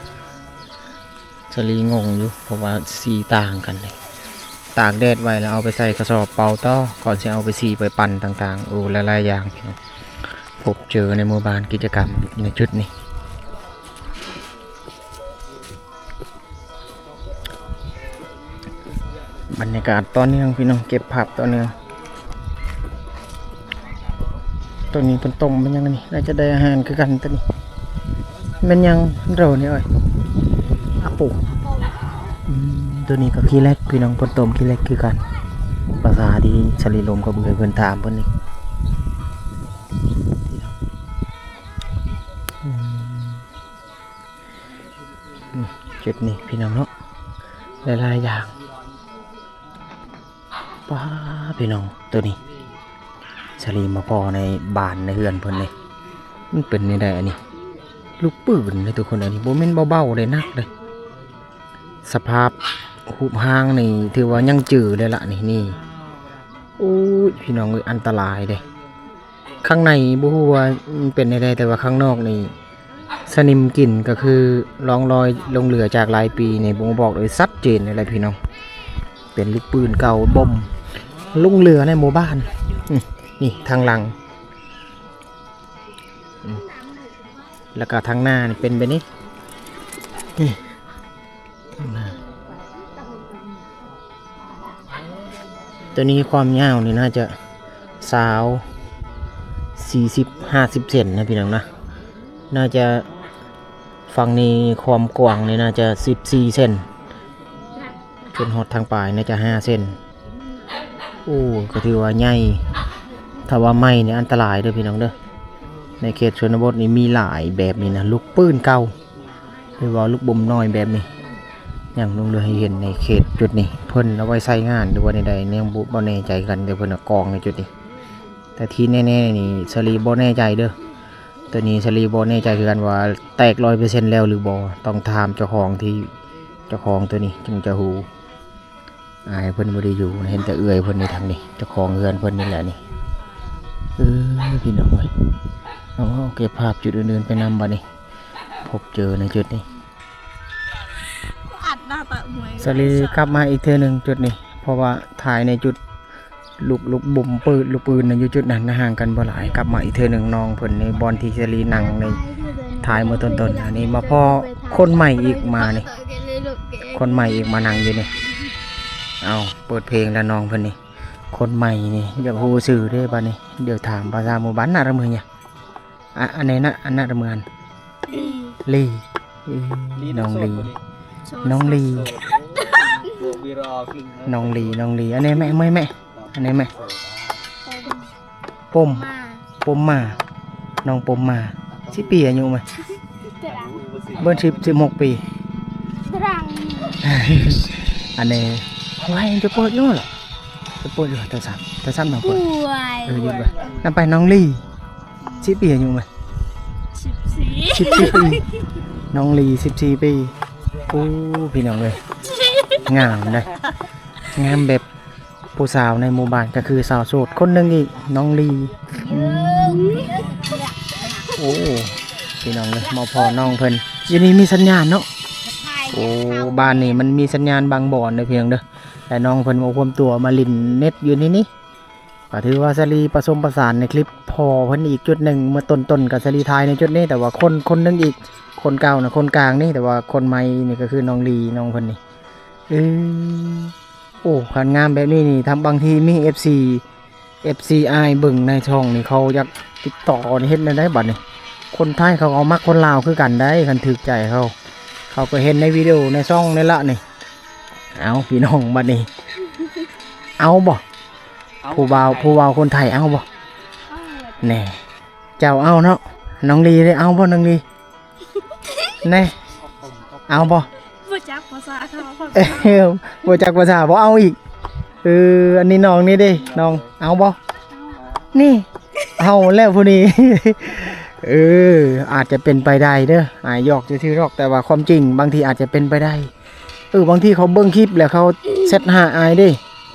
ສາລີງົງຢູ່ ເພາະວ່າສີຕ່າງກັນເດ້. ຕາກແດດໄວ້ແລ້ວເອົາໄປໃສ່ກະສອບເປົ່າຕໍ່ ກ່ອນຊິເອົາໄປສີໄປປັ່ນຕ່າງໆ. ໂອ້ ຫຼາຍໆຢ່າງພີ່ນ້ອງ ພົບເຈີໃນໝູ່ບ້ານ ກິດຈະກຳໃນຈຸດນີ້. ບັນຍາກາດຕໍ່ເນື່ອງພີ່ນ້ອງ ເກັບພາບຕໍ່ເນື່ອງ. ໂຕນີ້ເພິ່ນຕົ້ມແມ່ນຫຍັງນີ້ ໜ້າຈະໄດ້ອາຫານຄືກັນ. ໂຕນີ້ແມ່ນຫຍັງໂຕນີ້ເອີຍ ອາປູ. ອືມ ໂຕນີ້ກະຂີ້ເຫຼັກພີ່ນ້ອງ ເພິ່ນຕົ້ມຂີ້ເຫຼັກຄືກັນ ພາສາທີ່ສາລີລົມກັບເອື້ອຍເພິ່ນຖາມເພິ່ນນີ້. ອືມ ອືມ ຈຸດນີ້ພີ່ນ້ອງເນາະ ຫຼາຍໆຢ່າງ. ປ້າ ພີ່ນ້ອງ ໂຕນີ້ສາລີມາພໍ້ໃນບ້ານໃນເຮືອນເພິ່ນນີ້ ມັນເປັນແນວໃດ? ອັນນີ້ລູກປືນເດ້ທຸກຄົນ ອັນນີ້ບໍ່ແມ່ນເບົາໆເດ້ ໜັກເດ້. ສະພາບຮູບຮ່າງນີ້ຖືວ່າຍັງຈື່ເລີຍລະນີ້ ນີ້. ໂອ້ຍ ພີ່ນ້ອງເອີຍ ອັນຕະລາຍເດ້. ຂ້າງໃນບໍ່ຮູ້ວ່າມັນເປັນແນວໃດ ແຕ່ວ່າຂ້າງນອກນີ້ສະໜິມກິ່ນ ກະຄືຮ່ອງລອຍຫຼົງເຫຼືອຈາກຫຼາຍປີນີ້ ບົ່ງບອກໂດຍຊັດເຈນເລີຍແຫຼະພີ່ນ້ອງ. ເປັນລູກປືນເກົ່າບົ່ມຫຼົງເຫຼືອໃນໝູ່ບ້ານ. ອືມ ນີ້ທາງຫຼັງ ອືມ ແລ້ວກະທາງໜ້ານີ້ເປັນແບບນີ້ ນີ້. ໂຕນີ້ຄວາມຍາວນີ້ໜ້າຈະຊາວ ສີ່ສິບ ຫ້າສິບເຊັນນະພີ່ນ້ອງນະ. ໜ້າຈະ ຝັ່ງນີ້ຄວາມກວ້າງນີ້ໜ້າຈະສິບສີ່ເຊັນ ຈົນຮອດທາງປາຍໜ້າຈະຫ້າເຊັນ. ໂອ້ ກະຖືວ່າໃຫຍ່ ຖ້າວ່າໄໝ້ນີ້ອັນຕະລາຍເດີພີ່ນ້ອງເດີ. ໃນເຂດຊົນນະບົດນີ້ມີຫຼາຍແບບນີ້ນະ ລູກປືນເກົ່າ ຫຼືວ່າລູກບົ່ມນ້ອຍແບບນີ້ ຍັງຫຼົງເຫຼືອໃຫ້ເຫັນໃນເຂດຈຸດນີ້. ເພິ່ນເອົາໄວ້ໃຊ້ງານ ຫຼືວ່າແນວໃດ ຍັງບໍ່ ບໍ່ແນ່ໃຈຄືກັນ ແຕ່ເພິ່ນເອົາກອງໃນຈຸດນີ້. ແຕ່ທີ່ແນ່ໆນີ້ສາລີບໍ່ແນ່ໃຈເດີ ໂຕນີ້ສາລີບໍ່ແນ່ໃຈຄືກັນວ່າແຕກຮ້ອຍເປີເຊັນແລ້ວຫຼືບໍ່ ຕ້ອງຖາມເຈົ້າຂອງທີ່ ເຈົ້າຂອງໂຕນີ້ຈຶ່ງຈະຮູ້. ອ້າຍເພິ່ນບໍ່ໄດ້ຢູ່ ເຫັນແຕ່ເອື້ອຍເພິ່ນນີ້ ທາງນີ້ ເຈົ້າຂອງເຮືອນເພິ່ນນີ້ແຫຼະນີ້. ເອີ ພີ່ນ້ອງເອີຍ ເອົາ ເອົາ ເກັບພາບຈຸດອື່ນໆໄປນຳບາດນີ້. ພົບເຈີໃນຈຸດນີ້ ສາລີກັບມາອີກເທື່ອໜຶ່ງຈຸດນີ້ ເພາະວ່າຖ່າຍໃນຈຸດ ລູກ ລູກບົ່ມປືນ ລູກປືນນະ ຢູ່ຈຸດນັ້ນນະ ຫ່າງກັນບໍ່ຫຼາຍ. ກັບມາອີກເທື່ອໜຶ່ງ ນ້ອງເພິ່ນໃນບ່ອນທີ່ສາລີນັ່ງໃນ ຖ່າຍເມື່ອຕົ້ນໆ. ອັນນີ້ມາພໍ້ຄົນໃໝ່ອີກມານີ້ ຄົນໃໝ່ອີກມານັ່ງຢູ່ນີ້. ເອົ້າ ເປີດເພງແລ້ວນ້ອງເພິ່ນນີ້. ຄົນໃໝ່ນີ້ຢາກຮູ້ຊື່ເດ້ບາດນີ້ ດຽວຖາມພາສາໝູ່ບ້ານນະ ລະມື້ນີ້. ອະ ອັນນີ້ນະ ອັນນັ້ນເໝືອນ ລີ ເອີ ລີ ນ້ອງລີ ໂສດບໍ່ນີ້? ໂສດ ນ້ອງລີ ໂສດ ໂສດ ໂສດ ນ້ອງລີ ນ້ອງລີ ອັນນີ້ແມ່ ເມື່ອຍແມ່ ອັນນີ້ແມ່ ປົມ ປົມມາ ນ້ອງປົມມາ ຈັກປີອາຍຸແມ່? ຕະລາງ ເບິ່ງ ສິບ ສິບຫົກປີ ຕະລາງ ອັນນີ້ ໂອ້ຍ ຈະເປີດຢູ່ລະ ຈະເປີດຢູ່ ໂທລະສັບ ໂທລະສັບນ້ອງເປີດ ໂອ້ຍ ເອີ ຢຸດໄວ້ ນຳໄປ ນ້ອງລີ ສິບປີອາຍຸແມ່? ສິບສີ່ ສິບສີ່ປີ ນ້ອງລີ ສິບສີ່ປີ ໂອ້ ພີ່ນ້ອງເອີຍ ງາມເດ້ ງາມແບບ ຜູ້ສາວໃນໝູ່ບ້ານກໍຄືສາວໂສດຄົນໜຶ່ງອີກ ນ້ອງລີ ອືມ ໂອ້ ພີ່ນ້ອງເອີຍ ມາພໍ້ນ້ອງເພິ່ນ ຢູ່ນີ້ມີສັນຍານເນາະ ໂອ້ ບ້ານນີ້ມັນມີສັນຍານບາງບ່ອນເດີພີ່ນ້ອງເດີ ແລະ ນ້ອງເພິ່ນກໍຮວມຕົວມາຫຼິ້ນເນັດຢູ່ໃນນີ້ ກໍຖືວ່າສາລີປະສົມປະສານໃນຄລິບພໍ້ເພິ່ນອີກຈຸດໜຶ່ງ ເມື່ອຕົ້ນໆກໍສາລີຖ່າຍໃນຈຸດນີ້ ແຕ່ວ່າຄົນ ຄົນໜຶ່ງອີກ ຄົນເກົ່ານະຄົນກາງນີ້ ແຕ່ວ່າຄົນໃໝ່ນີ້ກໍຄືນ້ອງລີ ນ້ອງເພິ່ນນີ້ ເອີ ໂອ້ ຄັນງາມແບບນີ້ນີ້ ຖ້າບາງທີມີເອັຟຊີ ເອັຟຊີອ້າຍເບິ່ງໃນຊ່ອງນີ້ ເຂົາຢາກຕິດຕໍ່ນີ້ ເຮັດແນວໃດບັດນີ້? ຄົນໄທເຂົາກໍມັກຄົນລາວຄືກັນໄດ໋ ຄັນຖືກໃຈເຂົາ ເຂົາກໍເຫັນໃນວິດີໂອໃນຊ່ອງນີ້ລະນີ້ ເອົາ ພີ່ນ້ອງ ບັດນີ້ ເອົາບໍ່? ເອົາ ຜູ້ບ່າວ ຜູ້ບ່າວຄົນໄທເອົາບໍ່? ເອົາ ແນ່ ເຈົ້າເອົາເນາະ ນ້ອງລີເດ້ ເອົາບໍ່ ນ້ອງລີ? ແນ່ ເອົາບໍ່? ບໍ່ຈັກພາສາເຂົາ ບໍ່ຈັກພາສາ ບໍ່ເອົາອີກ ເອີ ອັນນີ້ນ້ອງນີ້ເດ້ ນ້ອງ ເອົາບໍ່? ນີ້ ເອົາແລ້ວຜູ້ນີ້ ເອີ ອາດຈະເປັນໄປໄດ້ເດີ ອ້າຍຫຍອກຊື່ໆດອກ ແຕ່ວ່າຄວາມຈິງບາງທີອາດຈະເປັນໄປໄດ້ ເອີ ບາງທີເຂົາເບິ່ງຄລິບແລ້ວເຂົາແຊັດຫາອ້າຍເດ້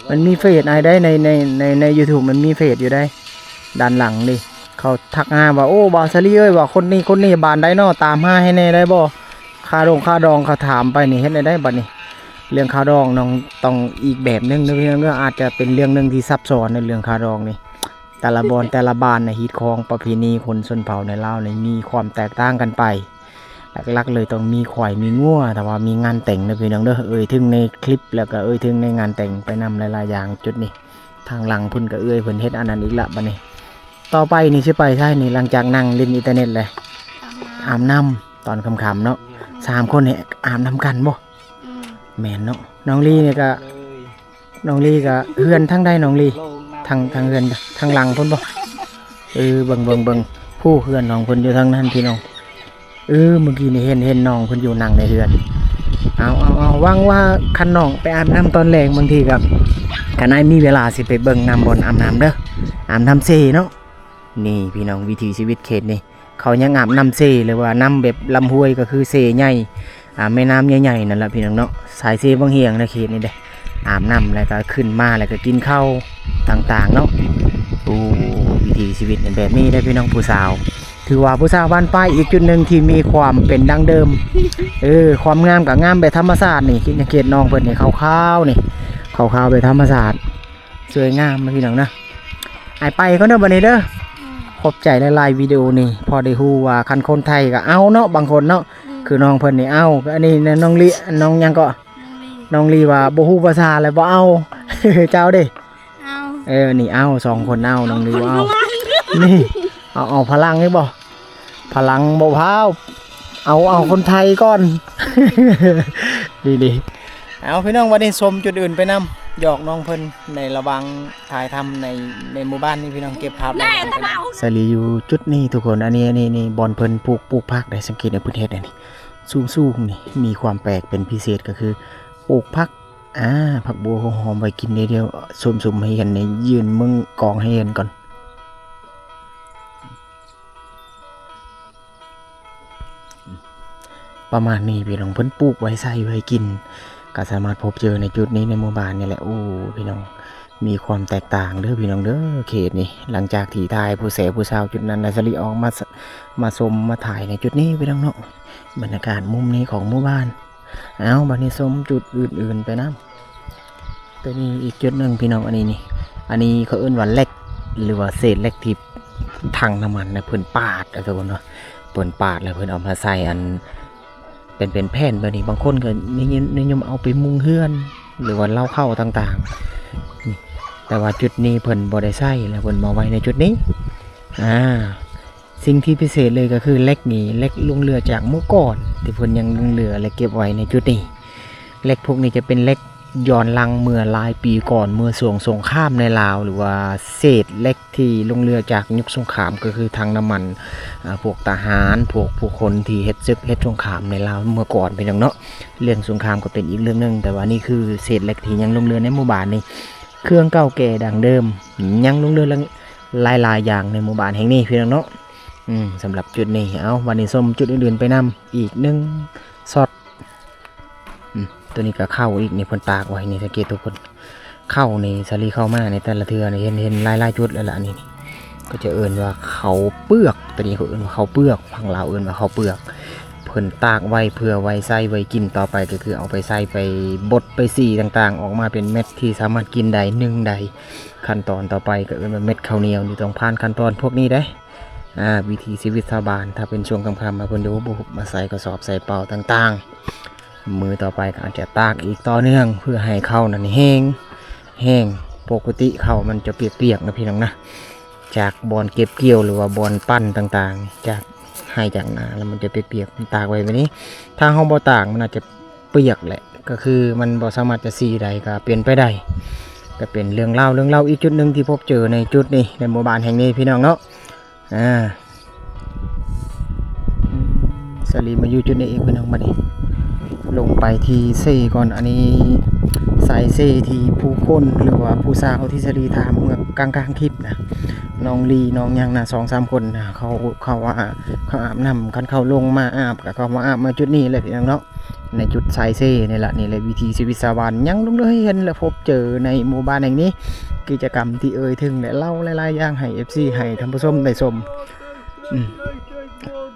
ມັນມີເຟສອ້າຍໄດ໋ ໃນ ໃນ ໃນ ໃນຢູທູບມັນມີເຟສຢູ່ໄດ໋ ດ້ານຫຼັງນີ້ ເຂົາທັກຫາວ່າ ໂອ້ ບ່າວສາລີເອີຍ ວ່າຄົນນີ້ ຄົນນີ້ບ້ານໃດເນາະ ຕາມຫາໃຫ້ແດ່ໄດ້ບໍ່? ຄ່າດົງຄ່າດອງ ເຂົາຖາມໄປນີ້ ເຮັດແນວໃດບັດນີ້? ເລື່ອງຄ່າດອງນ້ອງຕ້ອງອີກແບບໜຶ່ງເດີພີ່ນ້ອງເດີ ອາດຈະເປັນເລື່ອງໜຶ່ງທີ່ຊັບຊ້ອນໃນເລື່ອງຄ່າດອງນີ້ ແຕ່ລະບ່ອນແຕ່ລະບ້ານນະ ຮີດຄອງປະເພນີຄົນຊົນເຜົ່າໃນລາວນີ້ມີຄວາມແຕກຕ່າງກັນໄປ ຫຼັກໆເລີຍຕ້ອງມີຄວາຍມີງົວ ຖ້າວ່າມີງານແຕ່ງເດີພີ່ນ້ອງເດີ ເອີ່ຍເຖິງໃນຄລິບ ແລ້ວກໍເອີ່ຍເຖິງໃນງານແຕ່ງໄປນຳຫຼາຍໆຢ່າງ ຈຸດນີ້ ທາງຫຼັງພຸ້ນກໍເອື້ອຍເພິ່ນເຮັດອັນນັ້ນອີກລະ ບັດນີ້ ຕໍ່ໄປນີ້ຊິໄປໃສນີ້? ຫຼັງຈາກນັ່ງຫຼິ້ນອິນເຕີເນັດແລ້ວ ອາບນ້ຳ ອາບນ້ຳຕອນຄ່ຳໆເນາະ ສາມຄົນນີ້ອາບນຳກັນບໍ່? ອືມ ແມ່ນເນາະ ນ້ອງລີນີ້ກໍ ເລີຍ ນ້ອງລີກໍເຮືອນທາງໃດນ້ອງລີ? ໂລ່ງນຳ ທາງ ທາງເຮືອນ ທາງຫຼັງພຸ້ນບໍ່? ເອີ ເບິ່ງ ເບິ່ງ ເບິ່ງ ຜູ້ເຮືອນນ້ອງເພິ່ນຢູ່ທາງນັ້ນພີ່ນ້ອງ ເອີ ເມື່ອກີ້ນີ້ເຫັນ ເຫັນນ້ອງເພິ່ນຢູ່ນັ່ງໃນເຮືອນ ເອົາ ເອົາ ເອົາ ຫວັງວ່າຄັນນ້ອງໄປອາບນ້ຳຕອນແລງ ບາງທີກໍ ຄັນອ້າຍມີເວລາຊິໄປເບິ່ງນຳບ່ອນອາບນ້ຳເດີ ອາບນ້ຳເຊເນາະ ນີ້ພີ່ນ້ອງ ວິຖີຊີວິດເຂດນີ້ ເຂົາຍັງອາບນ້ຳເຊ ຫຼືວ່ານ້ຳແບບລຳຫ້ວຍ ກໍຄືເຊໃຫຍ່ ອາ ແມ່ນ້ຳໃຫຍ່ໆນັ້ນລະພີ່ນ້ອງເນາະ ສາຍເຊວັງຫຽງໃນເຂດນີ້ເດ້ ອາບນ້ຳແລ້ວກໍຂຶ້ນມາ ແລ້ວກໍກິນເຂົ້າຕ່າງໆເນາະ ໂອ້ ວິຖີຊີວິດແບບນີ້ເດ້ພີ່ນ້ອງ ຜູ້ສາວ ຖືວ່າຜູ້ສາວບ້ານປ້າຍອີກຈຸດໜຶ່ງທີ່ມີຄວາມເປັນດັ້ງເດີມ ເອີ ຄວາມງາມກໍງາມແບບທຳມະຊາດນີ້ ເຂດ ເຂດນ້ອງເພິ່ນນີ້ຂາວໆນີ້ ຂາວໆແບບທຳມະຊາດ ສວຍງາມນະພີ່ນ້ອງນະ ອ້າຍໄປກ່ອນເດີບັດນີ້ເດີ ອືມ ຂອບໃຈຫຼາຍໆ ວິດີໂອນີ້ ພໍໄດ້ຮູ້ວ່າຄັນຄົນໄທກໍເອົາເນາະ ບາງຄົນເນາະ ອືມ ຄືນ້ອງເພິ່ນນີ້ເອົາ ອັນນີ້ນະ ນ້ອງລີ ນ້ອງຫຍັງເກາະ? ນ້ອງລີ ນ້ອງລີວ່າບໍ່ຮູ້ພາສາແລ້ວບໍ່ເອົາ ເຈົ້າເດ້? ເອົາ ເອີ ນີ້ເອົາ ສອງຄົນເອົາ ນ້ອງລີວ່າເອົາ ນີ້ ເອົາ ເອົາຝຣັ່ງອີກບໍ່? ຝຣັ່ງບໍ່ພາວ ເອົາ ເອົາຄົນໄທກ່ອນ ດີໆ ເອົາ ພີ່ນ້ອງ ບັດນີ້ຊົມຈຸດອື່ນໄປນຳ ຫຍອກນ້ອງເພິ່ນໃນລະຫວ່າງຖ່າຍທຳໃນ ໃນໝູ່ບ້ານນີ້ ພີ່ນ້ອງ ເກັບພາບໄດ້ ສາລີຢູ່ຈຸດນີ້ທຸກຄົນ ອັນນີ້ ອັນນີ້ ນີ້ ບ່ອນເພິ່ນປູກ ປູກຜັກໄດ້ ສັງເກດໃນພື້ນເຮັດອັນນີ້ ສູງໆ ນີ້ ມີຄວາມແປກເປັນພິເສດ ກໍຄືປູກຜັກ ອາ ຜັກບົວຫົວຫອມໄວ້ກິນ ດຽວ ດຽວຊົມໆ ໃຫ້ເຫັນ ໃຫ້ຢືນເບິ່ງກອງໃຫ້ເຫັນກ່ອນ. ປະມານນີ້ພີ່ນ້ອງ ເພິ່ນປູກໄວ້ໃຊ້ໄວ້ກິນ ກໍສາມາດພົບເຈີໃນຈຸດນີ້ ໃນໝູ່ບ້ານນີ້ແຫຼະ. ໂອ້ ພີ່ນ້ອງ ມີຄວາມແຕກຕ່າງເດີພີ່ນ້ອງເດີ ເຂດນີ້. ຫຼັງຈາກທີ່ຖ່າຍຜູ້ແສຜູ້ສາວຈຸດນັ້ນແລ້ວ ສາລີອອກມາ ມາຊົມມາຖ່າຍໃນຈຸດນີ້ພີ່ນ້ອງເນາະ. ບັນຍາກາດມຸມນີ້ຂອງໝູ່ບ້ານ. ເອົາ ບັດນີ້ຊົມຈຸດອື່ນໆໄປນຳ. ຕົວນີ້ອີກຈຸດໜຶ່ງພີ່ນ້ອງ ອັນນີ້ນີ້ ອັນນີ້ເຂົາເອີ້ນວ່າເຫຼັກ ຫຼືວ່າເສດເຫຼັກທີ່ຖັງນ້ຳມັນນະ ເພິ່ນປາດ ເອົາທຸກຄົນເນາະ ເພິ່ນປາດແລ້ວເພິ່ນເອົາມາໃສ່ອັນ ເປັນ ເປັນແຜ່ນແບບນີ້ ບາງຄົນກໍນິຍົມ ນິຍົມເອົາໄປມຸງເຮືອນ ຫຼືວ່າເລົ້າເຂົ້າຕ່າງໆ ແຕ່ວ່າຈຸດນີ້ເພິ່ນບໍ່ໄດ້ໃຊ້ ແລ້ວເພິ່ນມາໄວ້ໃນຈຸດນີ້ ອາ ສິ່ງທີ່ພິເສດເລີຍກໍຄືເຫຼັກນີ້ ເຫຼັກຫຼົງເຫຼືອຈາກເມື່ອກ່ອນ ທີ່ເພິ່ນຍັງຫຼົງເຫຼືອ ແລະ ເກັບໄວ້ໃນຈຸດນີ້. ເຫຼັກພວກນີ້ຈະເປັນເຫຼັກຍ້ອນຫຼັງເມື່ອຫຼາຍປີກ່ອນ ເມື່ອຊ່ວງສົງຄາມໃນລາວ ຫຼືວ່າເສດເຫຼັກທີ່ຫຼົງເຫຼືອຈາກຍຸກສົງຄາມ ກໍຄືຖັງນ້ຳມັນ ອາ ພວກທະຫານ ພວກຜູ້ຄົນທີ່ເຮັດເສິກເຮັດສົງຄາມໃນລາວເມື່ອກ່ອນ ພີ່ນ້ອງເນາະ. ເລື່ອງສົງຄາມກໍເປັນອີກເລື່ອງໜຶ່ງ ແຕ່ວ່ານີ້ຄືເສດເຫຼັກທີ່ຍັງຫຼົງເຫຼືອໃນໝູ່ບ້ານນີ້. ເຄື່ອງເກົ່າແກ່ດັ້ງເດີມຍັງຫຼົງເຫຼືອຫຼາຍໆຢ່າງໃນໝູ່ບ້ານແຫ່ງນີ້ ພີ່ນ້ອງເນາະ. ອືມ ສຳລັບຈຸດນີ້ ເອົາ ບັດນີ້ຊົມຈຸດອື່ນໆໄປນຳ ອີກໜຶ່ງຊັອດ. ອືມ ຕົວນີ້ກໍເຂົ້າອີກນີ້ ເພິ່ນຕາກໄວ້ນີ້ ສັງເກດທຸກຄົນ ເຂົ້ານີ້ ສາລີເຂົ້າມາໃນແຕ່ລະເທື່ອນີ້ ເຫັນ ເຫັນຫຼາຍໆຈຸດແລ້ວລະ ອັນນີ້ ກໍຈະເອີ້ນວ່າເຂົ້າເປືອກ ຕົວນີ້ເຂົາເອີ້ນວ່າເຂົ້າເປືອກ ຝັ່ງລາວເອີ້ນວ່າເຂົ້າເປືອກ. ເພິ່ນຕາກໄວ້ເພື່ອໄວ້ໃຊ້ໄວ້ກິນ ຕໍ່ໄປກໍຄືເອົາໄປໃສ່ໄປບົດໄປສີ່ຕ່າງໆ ອອກມາເປັນເມັດທີ່ສາມາດກິນໄດ້ ໜຶ້ງໄດ້. ຂັ້ນຕອນຕໍ່ໄປກໍເອີ້ນວ່າເມັດເຂົ້າໜຽວ ນີ້ຕ້ອງຜ່ານຂັ້ນຕອນພວກນີ້ເດ້. ອາ ວິຖີຊີວິດຊາວບ້ານ ຖ້າເປັນຊ່ວງຄ່ຳໆ ມາເພິ່ນຈະຫຸບມາໃສ່ກະສອບໃສ່ເປົາຕ່າງໆ. ມື້ຕໍ່ໄປກໍອາດຈະຕາກອີກຕໍ່ເນື່ອງ ເພື່ອໃຫ້ເຂົ້ານັ້ນແຫ້ງ ແຫ້ງ ປົກກະຕິເຂົ້າມັນຈະປຽກໆນະພີ່ນ້ອງນະ ຈາກບ່ອນເກັບກ່ຽວ ຫຼືວ່າບ່ອນປັ່ນຕ່າງໆ ຈາກໄຮ່ຈາກນາ ແລ້ວມັນຈະປຽກໆ ມັນຕາກໄວ້ແບບນີ້. ຖ້າເຮົາບໍ່ຕາກ ມັນອາດຈະປຽກແຫຼະ ກໍຄືມັນບໍ່ສາມາດຈະສີໄດ້ ກໍເປັນໄປໄດ້. ກໍເປັນເລື່ອງລາວ ເລື່ອງລາວອີກຈຸດໜຶ່ງທີ່ພົບເຈີໃນຈຸດນີ້ ໃນໝູ່ບ້ານແຫ່ງນີ້ ພີ່ນ້ອງເນາະ. ອາ ສາລີມາຢູ່ຈຸດນີ້ອີກ ພີ່ນ້ອງ ບັດນີ້ລົງໄປທີ່ເຊກ່ອນ. ອັນນີ້ສາຍເຊທີ່ຜູ້ຄົນ ຫຼືວ່າຜູ້ສາວທີ່ສາລີຖາມເມື່ອກາງໆຄລິບນະ ນ້ອງລີ ນ້ອງຫຍັງນະ ສອງສາມຄົນນະ ເຂົາ ເຂົາວ່າເຂົາອາບນ້ຳ ຄັນເຂົາລົງມາອາບ ກໍເຂົາມາອາບມາຈຸດນີ້ແຫຼະ ພີ່ນ້ອງເນາະ. ໃນຈຸດສາຍເຊນີ້ລະ ນີ້ແຫຼະ ວິຖີຊີວິດຊາວບ້ານ ຍັງຫຼົງເຫຼືອໃຫ້ເຫັນ ແລະ ພົບເຈີໃນໝູ່ບ້ານແຫ່ງນີ້. ກິດຈະກຳທີ່ເອີ່ຍເຖິງ ແລະ ເລົ່າຫຼາຍໆຢ່າງໃຫ້ເອັຟຊີ ໃຫ້ທ່ານຜູ້ຊົມໄດ້ຊົມ. ອືມ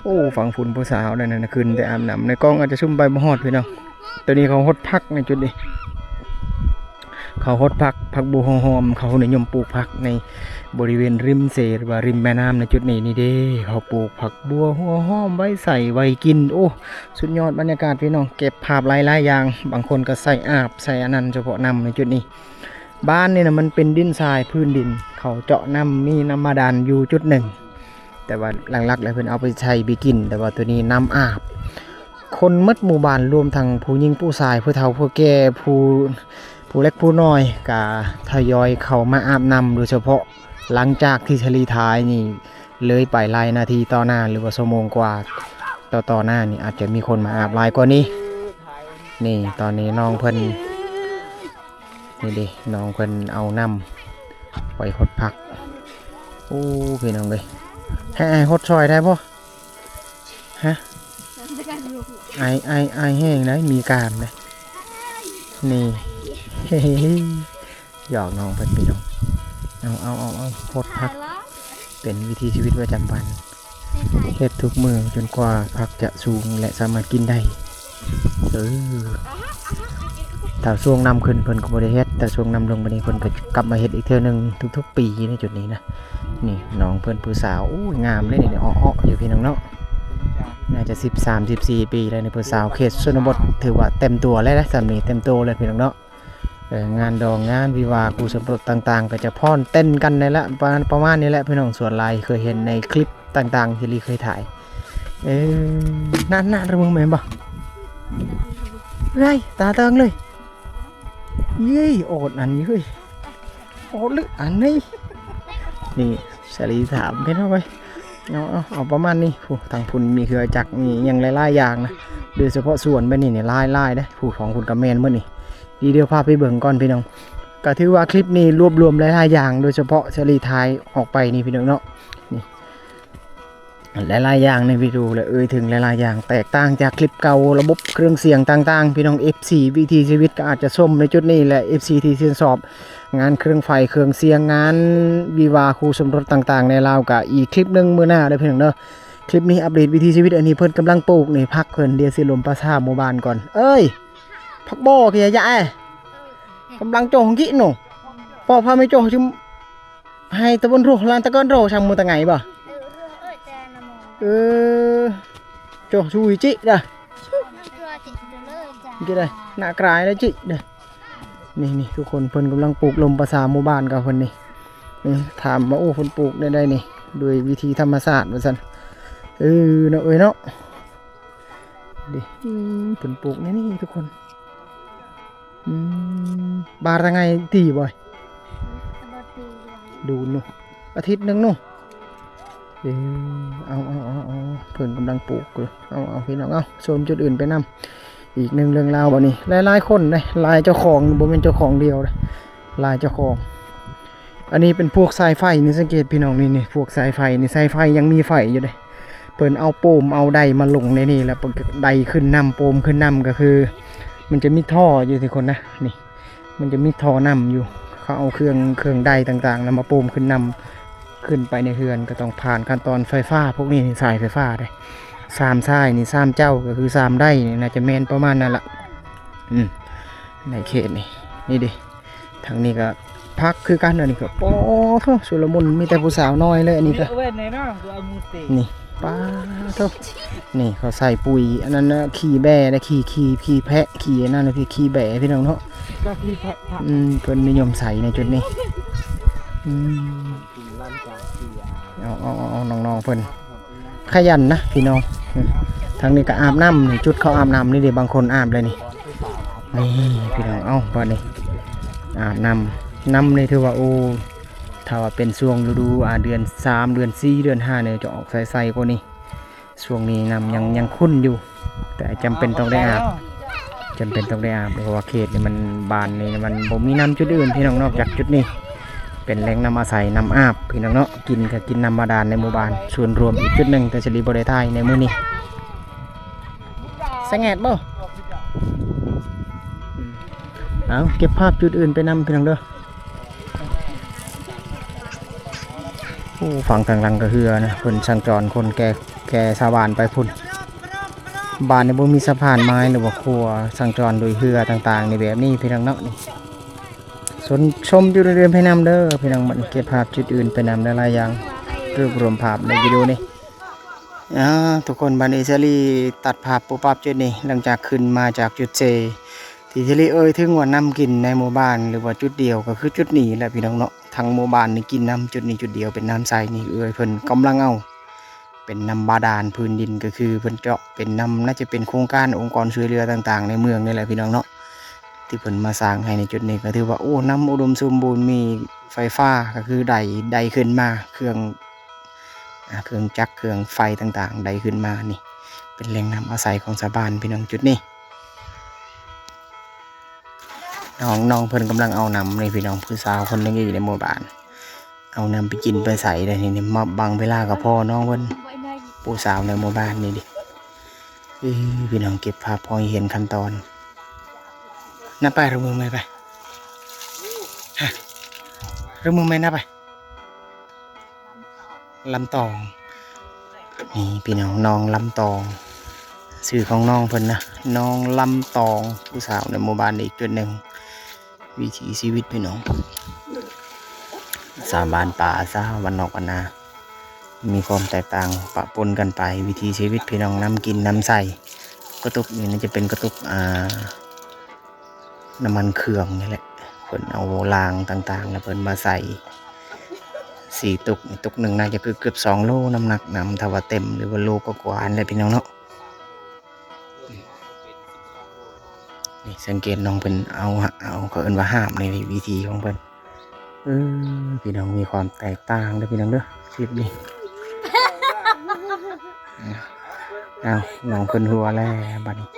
ໂອ້ ຝັ່ງພຸ້ນຜູ້ສາວນັ້ນນະ ຂຶ້ນແຕ່ອາບນ້ຳ ໃນກ້ອງອາດຈະຊູມໄປບໍ່ຮອດ ພີ່ນ້ອງ. ຕອນນີ້ເຂົາຫົດຜັກໃນຈຸດນີ້ ເຂົາຫົດຜັກ ຜັກບົວຫົວຫອມ ເຂົານິຍົມປູກຜັກໃນບໍລິເວນລິມເຊ ຫຼືວ່າລິມແມ່ນ້ຳໃນຈຸດນີ້. ນີ້ເດ້ ເຂົາປູກຜັກບົວຫົວຫອມໄວ້ໃສ່ໄວ້ກິນ. ໂອ້ ສຸດຍອດບັນຍາກາດ ພີ່ນ້ອງ ເກັບພາບຫຼາຍໆຢ່າງ ບາງຄົນກໍໃສ່ອາບ ໃສ່ອັນນັ້ນ ສະເພາະນ້ຳໃນຈຸດນີ້. ບ້ານນີ້ນະ ມັນເປັນດິນຊາຍພື້ນດິນ ເຂົາເຈາະນ້ຳ ມີນ້ຳບາດານຢູ່ຈຸດໜຶ່ງ ແຕ່ວ່າຫຼັກໆແລ້ວເພິ່ນເອົາໄປໃຊ້ໄປກິນ. ແຕ່ວ່າໂຕນີ້ນ້ຳອາບ ຄົນໝົດໝູ່ບ້ານ ລວມທັງຜູ້ຍິງຜູ້ຊາຍ ຜູ້ເຖົ້າຜູ້ແກ່ ຜູ້ ຜູ້ເລັກຜູ້ນ້ອຍ ກະທະຍອຍເຂົ້າມາອາບນ້ຳ ໂດຍສະເພາະຫຼັງຈາກທີ່ສາລີຖ່າຍນີ້ ເລີຍໄປຫຼາຍນາທີຕໍ່ໜ້າ ຫຼືວ່າຊົ່ວໂມງກວ່າຕໍ່ໆໜ້ານີ້ ອາດຈະມີຄົນມາອາບຫຼາຍກວ່ານີ້. ນີ້ ຕອນນີ້ນ້ອງເພິ່ນ ນີ້ເດ້ ນ້ອງເພິ່ນເອົານ້ຳໄປຫົດຜັກ. ໂອ້ ພີ່ນ້ອງເອີຍ ໃຫ້ອ້າຍຫົດຊ່ອຍໄດ້ບໍ່? ຮະ? ອ້າຍ ອ້າຍ ອ້າຍແຮງໄດ໋ ມີການໄດ໋ ນີ້ ຫຍອກນ້ອງເພິ່ນພີ່ນ້ອງ. ເອົາ ເອົາ ເອົາ ເອົາ ຫົດຜັກ ເປັນວິຖີຊີວິດປະຈຳວັນ ເຮັດທຸກມື້ຈົນກວ່າຜັກຈະສູງ ແລະ ສາມາດກິນໄດ້. ເອີ ຖ້າຊ່ວງນ້ຳຂຶ້ນເພິ່ນກໍບໍ່ໄດ້ເຮັດ ແຕ່ຊ່ວງນ້ຳລົງບັດນີ້ເພິ່ນກໍກັບມາເຮັດອີກເທື່ອໜຶ່ງທຸກໆປີໃນຈຸດນີ້ນະ. ນີ້ນ້ອງເພິ່ນຜູ້ສາວ ໂອ້ຍ ງາມເດ້ນີ້ ເອາະໆຢູ່ ພີ່ນ້ອງເນາະ. ໜ້າຈະສິບສາມ ສິບສີ່ປີແລ້ວນີ້ ຜູ້ສາວເຂດຊົນນະບົດ ຖືວ່າເຕັມຕົວແລ້ວນະ ສ່ຳນີ້ເຕັມໂຕແລ້ວ ພີ່ນ້ອງເນາະ. ເອີ ງານດອງງານວິວາ ຄູ່ສົມລົດຕ່າງໆ ກໍຈະຟ້ອນເຕັ້ນກັນນີ້ແຫຼະ ປະມານ ປະມານນີ້ແຫຼະ ພີ່ນ້ອງ. ສ່ວນຫຼາຍເຄີຍເຫັນໃນຄລິບຕ່າງໆທີ່ລີເຄີຍຖ່າຍ. ເອີ ນັ້ນໆ ລະເບິ່ງແມ່ນບໍ່? ເອີຍ ຕາເຕີງເລີຍ ເອີຍ ໂອດອັນນີ້ເອີຍ ໂອດລຶອັນນີ້. ນີ້ ສາລີຖາມພີ່ນ້ອງເອີຍ. ເອົາ ເອົາ ເອົາປະມານນີ້. ຜູ້ ທາງພຸ້ນມີເຮືອຈັກ ມີຫຍັງຫຼາຍໆຢ່າງນະ ໂດຍສະເພາະສວນແບບນີ້ນີ້ຫຼາຍໆເດ້. ຜູ້ ຂອງພຸ້ນກໍແມ່ນໝົດນີ້. ດຽວພາໄປເບິ່ງກ່ອນພີ່ນ້ອງ. ກໍຖືວ່າຄລິບນີ້ລວບລວມຫຼາຍໆຢ່າງ ໂດຍສະເພາະສາລີຖ່າຍອອກໄປນີ້ພີ່ນ້ອງເນາະ. ນີ້ ຫຼາຍໆຢ່າງໃນວິດີໂອ ແລະ ເອີ່ຍເຖິງຫຼາຍໆຢ່າງ ແຕກຕ່າງຈາກຄລິບເກົ່າ ລະບົບເຄື່ອງສຽງຕ່າງໆ ພີ່ນ້ອງ ເອັຟຊີ ວິຖີຊີວິດກໍອາດຈະຊົມໃນຈຸດນີ້ ແລະ ເອັຟຊີທີ່ຊື່ນຊອບງານເຄື່ອງໄຟເຄື່ອງສຽງ ງານວິວາຄູ່ສົມລົດຕ່າງໆໃນລາວ ກໍອີກຄລິບໜຶ່ງມື້ໜ້າເດີພີ່ນ້ອງເດີ. ຄລິບນີ້ອັບເດດວິຖີຊີວິດ. ອັນນີ້ເພິ່ນກຳລັງປູກນີ້ ຜັກເພິ່ນ ດຽວຊິລົມປະຊາໝູ່ບ້ານກ່ອນ. ເອີຍ ຜັກບໍ່ ກະຢາແອ ກຳລັງໂຈງກິໂນ ປໍພາໄມໂຈງ ໃຫ້ຕະບົນໂຣ ລານຕະກອນໂຣ ຊ່າງໝູຕະໄງບໍ່? ເອີ ໂຈງຊູອີຈິດາ ກິດາ ນະກາຍລະຈິດາ. ນີ້ໆ ທຸກຄົນ ເພິ່ນກຳລັງປູກລົມປະຊາໝູ່ບ້ານກັບເພິ່ນນີ້. ນີ້ ຖາມວ່າ ໂອ້ ເພິ່ນປູກແນວໃດນີ້? ໂດຍວິທີທຳມະຊາດວ່າຊັ້ນ. ເອີ ເນາະເອີຍເນາະ ເດ້ ອືມ ເພິ່ນປູກໃນນີ້ທຸກຄົນ. ອືມ ບາດຕະໄງຕີບໍ່? ດູນເນາະ ອາທິດໜຶ່ງເນາະ. ເອີ ເອົາ ເອົາ ເອົາ ເພິ່ນກຳລັງປູກຢູ່. ເອົາ ເອົາ ພີ່ນ້ອງ ເອົາ ຊົມຈຸດອື່ນໄປນຳ. ອີກໜຶ່ງເລື່ອງລາວບັດນີ້ ຫຼາຍໆຄົນເດ້ ຫຼາຍເຈົ້າຂອງ ບໍ່ແມ່ນເຈົ້າຂອງດຽວເດ້ ຫຼາຍເຈົ້າຂອງ. ອັນນີ້ເປັນພວກສາຍໄຟນີ້ ສັງເກດພີ່ນ້ອງ ນີ້ ນີ້ ພວກສາຍໄຟນີ້ ສາຍໄຟຍັງມີໄຟຢູ່ເດ້. ເພິ່ນເອົາໂປມເອົາໄດມາລົງໃນນີ້ ແລ້ວໄດຂຶ້ນນຳ ໂປມຂຶ້ນນຳ ກໍຄືມັນຈະມີທໍ່ຢູ່ທຸກຄົນນະ ນີ້ ມັນຈະມີທໍ່ນ້ຳຢູ່ ເຂົາເອົາເຄື່ອງ ເຄື່ອງໄດຕ່າງໆນຳມາໂປມຂຶ້ນນຳ ຂຶ້ນໄປໃນເຮືອນ ກໍຕ້ອງຜ່ານຂັ້ນຕອນໄຟຟ້າພວກນີ້ ນີ້ສາຍໄຟຟ້າເດ້. ສາມສາຍນີ້ ສາມເຈົ້າ ກໍຄືສາມໄດນີ້ ໜ້າຈະແມ່ນປະມານນັ້ນລະ. ອືມ ໃນເຂດນີ້ ນີ້ເດ້ ທາງນີ້ກໍພັກຄືກັນ. ອັນນີ້ກໍ ໂອ້ໂທ້ ຊຸລະມຸນ ມີແຕ່ຜູ້ສາວນ້ອຍເລີຍ. ອັນນີ້ກໍ ນີ້ ປ້າໂທ້ ນີ້ເຂົາໃສ່ປຸ໋ຍ ອັນນັ້ນນະ ຂີ້ແບ້ນະ ຂີ້ ຂີ້ ຂີ້ແພະ ຂີ້ອັນນັ້ນນະ ຂີ້ແບ້ ພີ່ນ້ອງເນາະ. ອືມ ເພິ່ນນິຍົມໃສ່ໃນຈຸດນີ້. ອືມ ເອົາ ເອົາ ເອົາ ເອົາ ນ້ອງໆເພິ່ນ ຂະຫຍັນນະພີ່ນ້ອງ. ທາງນີ້ກໍອາບນ້ຳ ນີ້ຈຸດເຂົາອາບນ້ຳນີ້ເດ້ ບາງຄົນອາບແລ້ວນີ້. ນີ້ພີ່ນ້ອງ ເອົາ ບາດນີ້ອາບນ້ຳ ນ້ຳນີ້ຖືວ່າ ໂອ້ ຖ້າວ່າເປັນຊ່ວງລະດູ ອາ ເດືອນສາມ ເດືອນສີ່ ເດືອນຫ້ານີ້ ຈະອອກໃສໆກວ່ານີ້. ຊ່ວງນີ້ນ້ຳຍັງ ຍັງຂຸ້ນຢູ່ ແຕ່ຈຳເປັນຕ້ອງໄດ້ອາບ ຈຳເປັນຕ້ອງໄດ້ອາບ ເພາະວ່າເຂດນີ້ມັນ ບ້ານນີ້ມັນບໍ່ມີນ້ຳຈຸດອື່ນພີ່ນ້ອງ ນອກຈາກຈຸດນີ້. ເປັນແຫຼ່ງນ້ຳອາໄສ ນ້ຳອາບພີ່ນ້ອງເນາະ ກິນກໍກິນນ້ຳບາດານໃນໝູ່ບ້ານ. ສ່ວນລວມອີກຈຸດໜຶ່ງ ແຕ່ສະລີບໍ່ໄດ້ຖ່າຍໃນມື້ນີ້. ສະແງດບໍ່? ເອົາ ເກັບພາບຈຸດອື່ນໄປນຳພີ່ນ້ອງເດີ. ໂອ້ ຝັ່ງທາງຫຼັງກໍເຮືອນະ ເພິ່ນສັນຈອນຄົນແກ່ ແກ່ຊາວບ້ານໄປພຸ້ນ. ບ້ານນີ້ບໍ່ມີສະພານໄມ້ ຫຼືວ່າຂົວ ສັນຈອນໂດຍເຮືອຕ່າງໆນີ້ ແບບນີ້ພີ່ນ້ອງເນາະ. ນີ້ຊົມ ຊົມຈຸດອື່ນໄປນຳເດີພີ່ນ້ອງ. ບັດນີ້ເກັບພາບຈຸດອື່ນໄປນຳ ຫຼາຍໆຢ່າງ ລວບລວມພາບໃນວິດີໂອນີ້. ອ່າ ທຸກຄົນ ບັດນີ້ສາລີຕັດພາບປຸບປັບຈຸດນີ້ ຫຼັງຈາກຂຶ້ນມາຈາກຈຸດເຊ ທີ່ສາລີເອີ່ຍເຖິງວ່ານ້ຳກິນໃນໝູ່ບ້ານ ຫຼືວ່າຈຸດດຽວ ກໍຄືຈຸດນີ້ແຫຼະພີ່ນ້ອງເນາະ. ທັງໝູ່ບ້ານນີ້ກິນນ້ຳຈຸດນີ້ຈຸດດຽວ ເປັນນ້ຳໃສ. ນີ້ເອື້ອຍເພິ່ນກຳລັງເອົາ ເປັນນ້ຳບາດານພື້ນດິນ ກໍຄືເພິ່ນເຈາະເປັນນ້ຳ ໜ້າຈະເປັນໂຄງການອົງກອນຊ່ວຍເຫຼືອຕ່າງໆໃນເມືອງນີ້ແຫຼະພີ່ນ້ອງເນາະ ທີ່ເພິ່ນມາສ້າງໃຫ້ໃນຈຸດນີ້. ກໍຖືວ່າ ໂອ້ ນ້ຳອຸດົມສົມບູນ ມີໄຟຟ້າ ກໍຄືໄດ ໄດຂຶ້ນມາ ເຄື່ອງ ອ່າ ເຄື່ອງຈັກ ເຄື່ອງໄຟຕ່າງໆ ໄດ້ຂຶ້ນມາ. ນີ້ເປັນແຫຼ່ງນ້ຳອາໄສຂອງຊາວບ້ານພີ່ນ້ອງ ຈຸດນີ້. ນ້ອງ ນ້ອງເພິ່ນກຳລັງເອົານ້ຳນີ້ພີ່ນ້ອງ ຜູ້ສາວຄົນໜຶ່ງຢູ່ໃນໝູ່ບ້ານ ເອົານ້ຳໄປກິນໄປໃສໄດ້ນີ້. ມາບາງເວລາກໍພໍນ້ອງເພິ່ນ ຜູ້ສາວໃນໝູ່ບ້ານນີ້ເດ້. ເອີ ພີ່ນ້ອງເກັບພາບພໍໃຫ້ເຫັນຂັ້ນຕອນ. ນຳໄປ ລົງມືໃໝ່ໄປ ຮະ ລົງມືໃໝ່ນຳໄປ. ລຳຕອງ ນີ້ພີ່ນ້ອງ ນ້ອງລຳຕອງ ຊື່ຂອງນ້ອງເພິ່ນນະ ນ້ອງລຳຕອງ ຜູ້ສາວໃນໝູ່ບ້ານອີກຈຸດໜຶ່ງ. ວິຖີຊີວິດພີ່ນ້ອງ ຊາວບ້ານປ່າ ຊາວບ້ານນອກບ້ານນາ ມີຄວາມແຕກຕ່າງປະປົນກັນໄປ. ວິຖີຊີວິດພີ່ນ້ອງ ນ້ຳກິນນ້ຳໃຊ້ ກະຕຸກນີ້ໜ້າຈະເປັນກະຕຸກ ອ່າ ນ້ຳມັນເຄື່ອງນີ້ແຫຼະ ເພິ່ນເອົາລາງຕ່າງໆ ແລ້ວເພິ່ນມາໃສ່ສີ່ຕຸກ ຕຸກໜຶ່ງໜ້າຈະເກືອບສອງໂລ ນ້ຳໜັກນຳ ຖ້າວ່າເຕັມ ຫຼືວ່າໂລກວ່າໆຫັ້ນແຫຼະພີ່ນ້ອງເນາະ. ນີ້ສັງເກດນ້ອງເພິ່ນເອົາ ເອົາ ເຂົາເອີ້ນວ່າຫາບ ໃນວິທີຂອງເພິ່ນ. ເອີ ພີ່ນ້ອງ ມີຄວາມແຕກຕ່າງເດີພີ່ນ້ອງເດີ ຄລິບນີ້. ເອົາ ນ້ອງເພິ່ນຫົວແລ້ວບັດນີ້.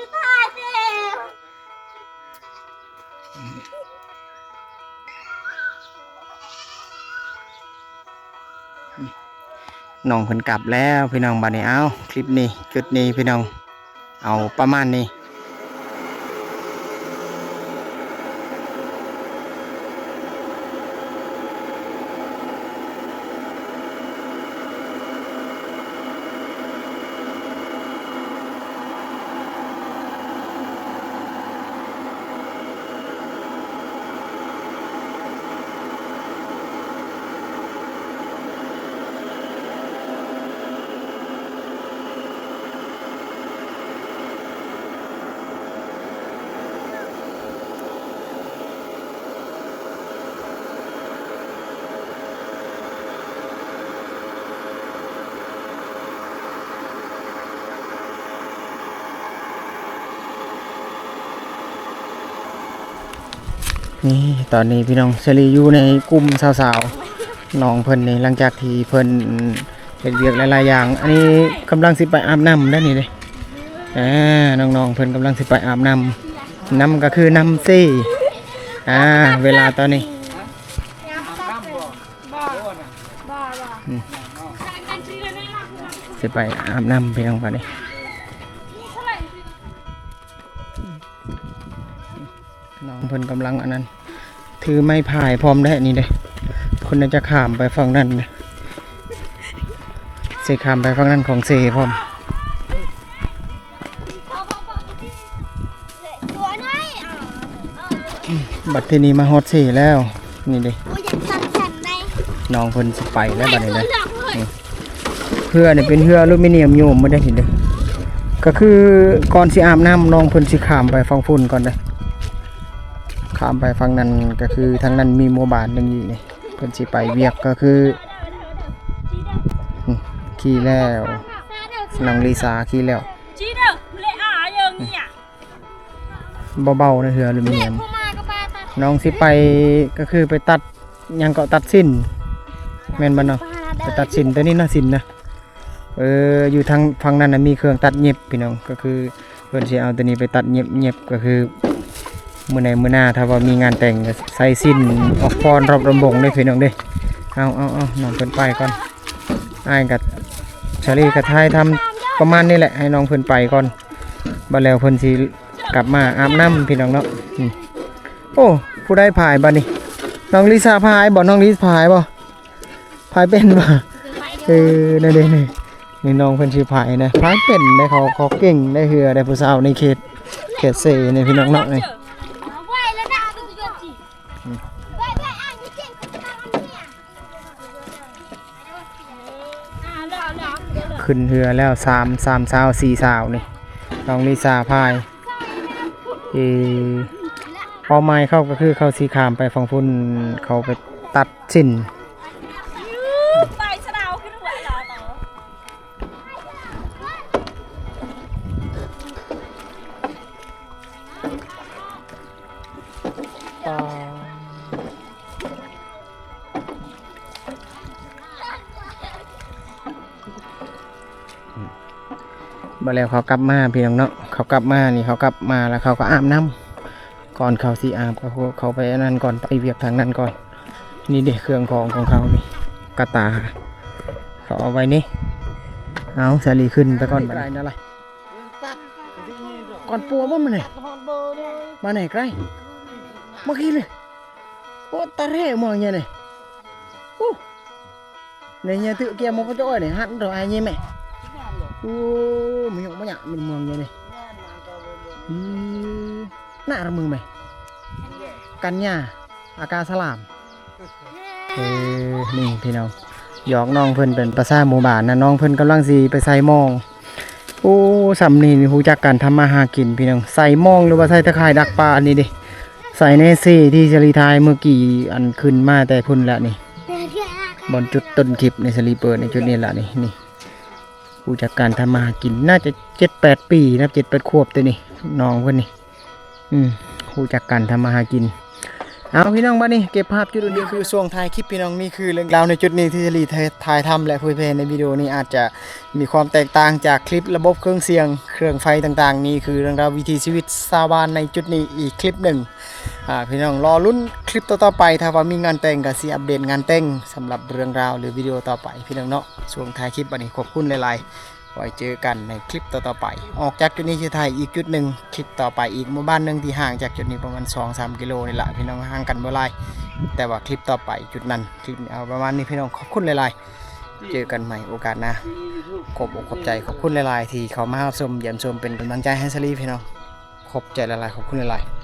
ນ້ອງເພິ່ນກັບແລ້ວພີ່ນ້ອງ ບັດນີ້. ເອົາ ຄລິບນີ້ ຈຸດນີ້ພີ່ນ້ອງ ເອົາປະມານນີ້. ນີ້ ຕອນນີ້ພີ່ນ້ອງ ສາລີຢູ່ໃນກຸ່ມສາວໆ ນ້ອງເພິ່ນນີ້ ຫຼັງຈາກທີ່ເພິ່ນເຮັດວຽກຫຼາຍໆຢ່າງ ອັນນີ້ກຳລັງຊິໄປອາບນ້ຳເດ້ນີ້ເດ້. ອ່າ ນ້ອງໆເພິ່ນກຳລັງຊິໄປອາບນ້ຳ ນ້ຳກໍຄືນ້ຳເຊ. ອ່າ ເວລາຕອນນີ້ ອືມ ຊິໄປອາບນ້ຳພີ່ນ້ອງ ບາດນີ້ ນ້ອງເພິ່ນກຳລັງອັນນັ້ນ ຖືໄມ້ພາຍພ້ອມແລ້ວນີ້ເດ້. ເພິ່ນໜ້າຈະຂ້າມໄປຝັ່ງນັ້ນເດ້ ຊິຂ້າມໄປຝັ່ງນັ້ນຂອງເຊພ້ອມ. ບັດທີນີ້ມາຮອດເຊແລ້ວ ນີ້ເດ້ ໂອ້ຍ ຢາກສັ່ນໆໄດ໋ ນ້ອງເພິ່ນຊິໄປແລ້ວບັດນີ້ເດ້. ອືມ ເຮືອນີ້ເປັນເຮືອອາລູມີນຽມໂຍມໝົດເດ້ນີ້ເດ້. ກໍຄືກ່ອນຊິອາບນ້ຳ ນ້ອງເພິ່ນຊິຂ້າມໄປຝັ່ງພຸ້ນກ່ອນເດ້ ຂ້າມໄປຝັ່ງນັ້ນ ກໍຄືທາງນັ້ນມີໝູ່ບ້ານໜຶ່ງຢູ່ນີ້ ເພິ່ນຊິໄປວຽກ ກໍຄື ອືມ ຂີ່ແລ້ວ ນ້ອງລິສາຂີ່ແລ້ວ ເບົາໆ ໃນເຮືອອາລູມີນຽມ. ນ້ອງຊິໄປ ກໍຄືໄປຕັດ ຫຍັງເກາະ ຕັດສິ້ນ ແມ່ນບໍ່ເນາະ? ໄປຕັດສິ້ນ ໂຕນີ້ເນາະ ສິ້ນນະ. ເອີ ຢູ່ທາງຝັ່ງນັ້ນນະ ມີເຄື່ອງຕັດເຫຢັບພີ່ນ້ອງ ກໍຄືເພິ່ນຊິເອົາໂຕນີ້ໄປຕັດເຫຢັບ ເຫຢັບກໍຄືມື້ໃດມື້ໜ້າ ຖ້າວ່າມີງານແຕ່ງ ກໍໃສ່ສິ້ນອອກຟ້ອນຮອບລຳວົງເດ້ພີ່ນ້ອງເດ້. ເອົາໆໆ ນ້ອງເພິ່ນໄປກ່ອນ ອ້າຍກັບສາລີກໍຖ່າຍທຳປະມານນີ້ແຫຼະ ໃຫ້ນ້ອງເພິ່ນໄປກ່ອນ ບັດແລ້ວເພິ່ນຊິ ກັບມາອາບນ້ຳພີ່ນ້ອງເນາະ. ອືມ ໂອ້ ຜູ້ໃດພາຍບັດນີ້? ນ້ອງລິສາພາຍບໍ່? ນ້ອງລິສາພາຍບໍ່? ພາຍເປັນບໍ່? ເອີ ນັ້ນເດ້ ນີ້ ນີ້ນ້ອງເພິ່ນຊິພາຍນະ ພາຍເປັນໄດ໋ ເຂົາ ເຂົາເກັ່ງໄດ໋ ເຮືອໄດ໋ ຜູ້ສາວໃນເຂດ ເຂດເຊນີ້ພີ່ນ້ອງເນາະ ນີ້. ອືມ ຂຶ້ນເຮືອແລ້ວ ສາມ ສາມສາວ ສີ່ສາວນີ້ ນ້ອງລິສາພາຍ. ເອີ ເປົ້າໝາຍເຂົາກໍຄືເຂົາຊິຂ້າມໄປຝັ່ງພຸ້ນ ເຂົາໄປຕັດສິ້ນ. ປາ ບັດແລ້ວເຂົາກັບມາພີ່ນ້ອງເນາະ ເຂົາກັບມານີ້ ເຂົາກັບມາແລ້ວເຂົາກໍອາບນ້ຳ ກ່ອນເຂົາຊິອາບ ເຂົາ ເຂົາໄປອັນນັ້ນກ່ອນ ໄປວຽກທາງນັ້ນກ່ອນ. ນີ້ເດ້ເຄື່ອງຂອງຂອງເຂົານີ້ ກະຕາ ເຂົາເອົາໄວ້ນີ້. ເອົາ ສາລີຂຶ້ນໄປກ່ອນບັດນີ້. ກ່ອນປົວບໍ່ມານີ້ ມາແນ່ໄກ ມາກີ້ເລີຍ. ໂອ້ ຕາແຣມອງເຍນີ້ ໂອ້ ນີ້ເຍ ຖືກຽມມາປະຈອຍນີ້ ຫັນໂຕອາຍນີ້ແມ່. ໂອ້ ມາຍົກມາຍະມັນມອງເຍນີ້. ອືມ ໜ້າລະມືແມ່ ກັນຍາ ອາກາສະຫຼາມ. ເອີ ນີ້ພີ່ນ້ອງ ຢອກນ້ອງເພິ່ນເປັນພາສາໝູ່ບ້ານນະ ນ້ອງເພິ່ນກຳລັງຊິໄປໃສ່ມອງ. ໂອ້ ຊ່ຳນີ້ຮູ້ຈັກການທຳມາຫາກິນພີ່ນ້ອງ ໃສ່ມອງ ຫຼືວ່າໃສ່ຕະຂ່າຍດັກປາ ອັນນີ້ເດ້ ໃສ່ແນເຊທີ່ສາລີຖ່າຍເມື່ອກີ້ ອັນຂຶ້ນມາແຕ່ພຸ້ນລະນີ້ ບ່ອນຈຸດຕົ້ນຄລິບໃນສາລີເປີດໃນຈຸດນີ້ລະນີ້ ນີ້ ຮູ້ຈັກການທຳມາຫາກິນ ໜ້າຈະເຈັດແປດປີນະ ເຈັດແປດຂວບແຕ່ນີ້ ນ້ອງເພິ່ນນີ້. ອືມ ຮູ້ຈັກການທຳມາຫາກິນ. ເອົາ ພີ່ນ້ອງ ບັດນີ້ເກັບພາບຈຸດນີ້ຄືຊ່ວງທ້າຍຄລິບ ພີ່ນ້ອງ ນີ້ຄືເລື່ອງລາວໃນຈຸດນີ້ທີ່ສາລີໄດ້ຖ່າຍທຳ ແລະ ເຜີຍແຜ່ໃນວິດີໂອນີ້ອາດຈະມີຄວາມແຕກຕ່າງຈາກຄລິບລະບົບເຄື່ອງສຽງ ເຄື່ອງໄຟຕ່າງໆ. ນີ້ຄືເລື່ອງລາວວິຖີຊີວິດຊາວບ້ານໃນຈຸດນີ້ອີກຄລິບໜຶ່ງ. ອ່າ ພີ່ນ້ອງລໍລຸ້ນຄລິບຕໍ່ໆໄປ ຖ້າວ່າມີງານແຕ່ງກໍຊິອັບເດດງານແຕ່ງ ສຳລັບເລື່ອງລາວ ຫຼື ວິດີໂອຕໍ່ໄປ ພີ່ນ້ອງເນາະ. ຊ່ວງທ້າຍຄລິບບັດນີ້ ຂອບຄຸນຫຼາຍໆ. ໄວ້ເຈີກັນໃນຄລິບຕໍ່ໆໄປ. ອອກຈາກຈຸດນີ້ຊິຖ່າຍອີກຈຸດໜຶ່ງ ຄລິບຕໍ່ໄປອີກໝູ່ບ້ານໜຶ່ງທີ່ຫ່າງຈາກຈຸດນີ້ປະມານສອງສາມກິໂລນີ້ລະ ພີ່ນ້ອງ ຫ່າງກັນບໍ່ຫຼາຍ ແຕ່ວ່າຄລິບຕໍ່ໄປຈຸດນັ້ນ. ຄລິບນີ້ເອົາປະມານນີ້ ພີ່ນ້ອງ ຂອບຄຸນຫຼາຍໆ ເຈີກັນໃໝ່ໂອກາດໜ້າ. ຂອບອົກຂອບໃຈ ຂອບຄຸນຫຼາຍໆທີ່ເຂົ້າມາຮັບຊົມຢ້ຽມຊົມເປັນກຳລັງໃຈໃຫ້ສາລີ ພີ່ນ້ອງ ຂອບໃຈຫຼາຍໆ ຂອບຄຸນຫຼາຍໆ.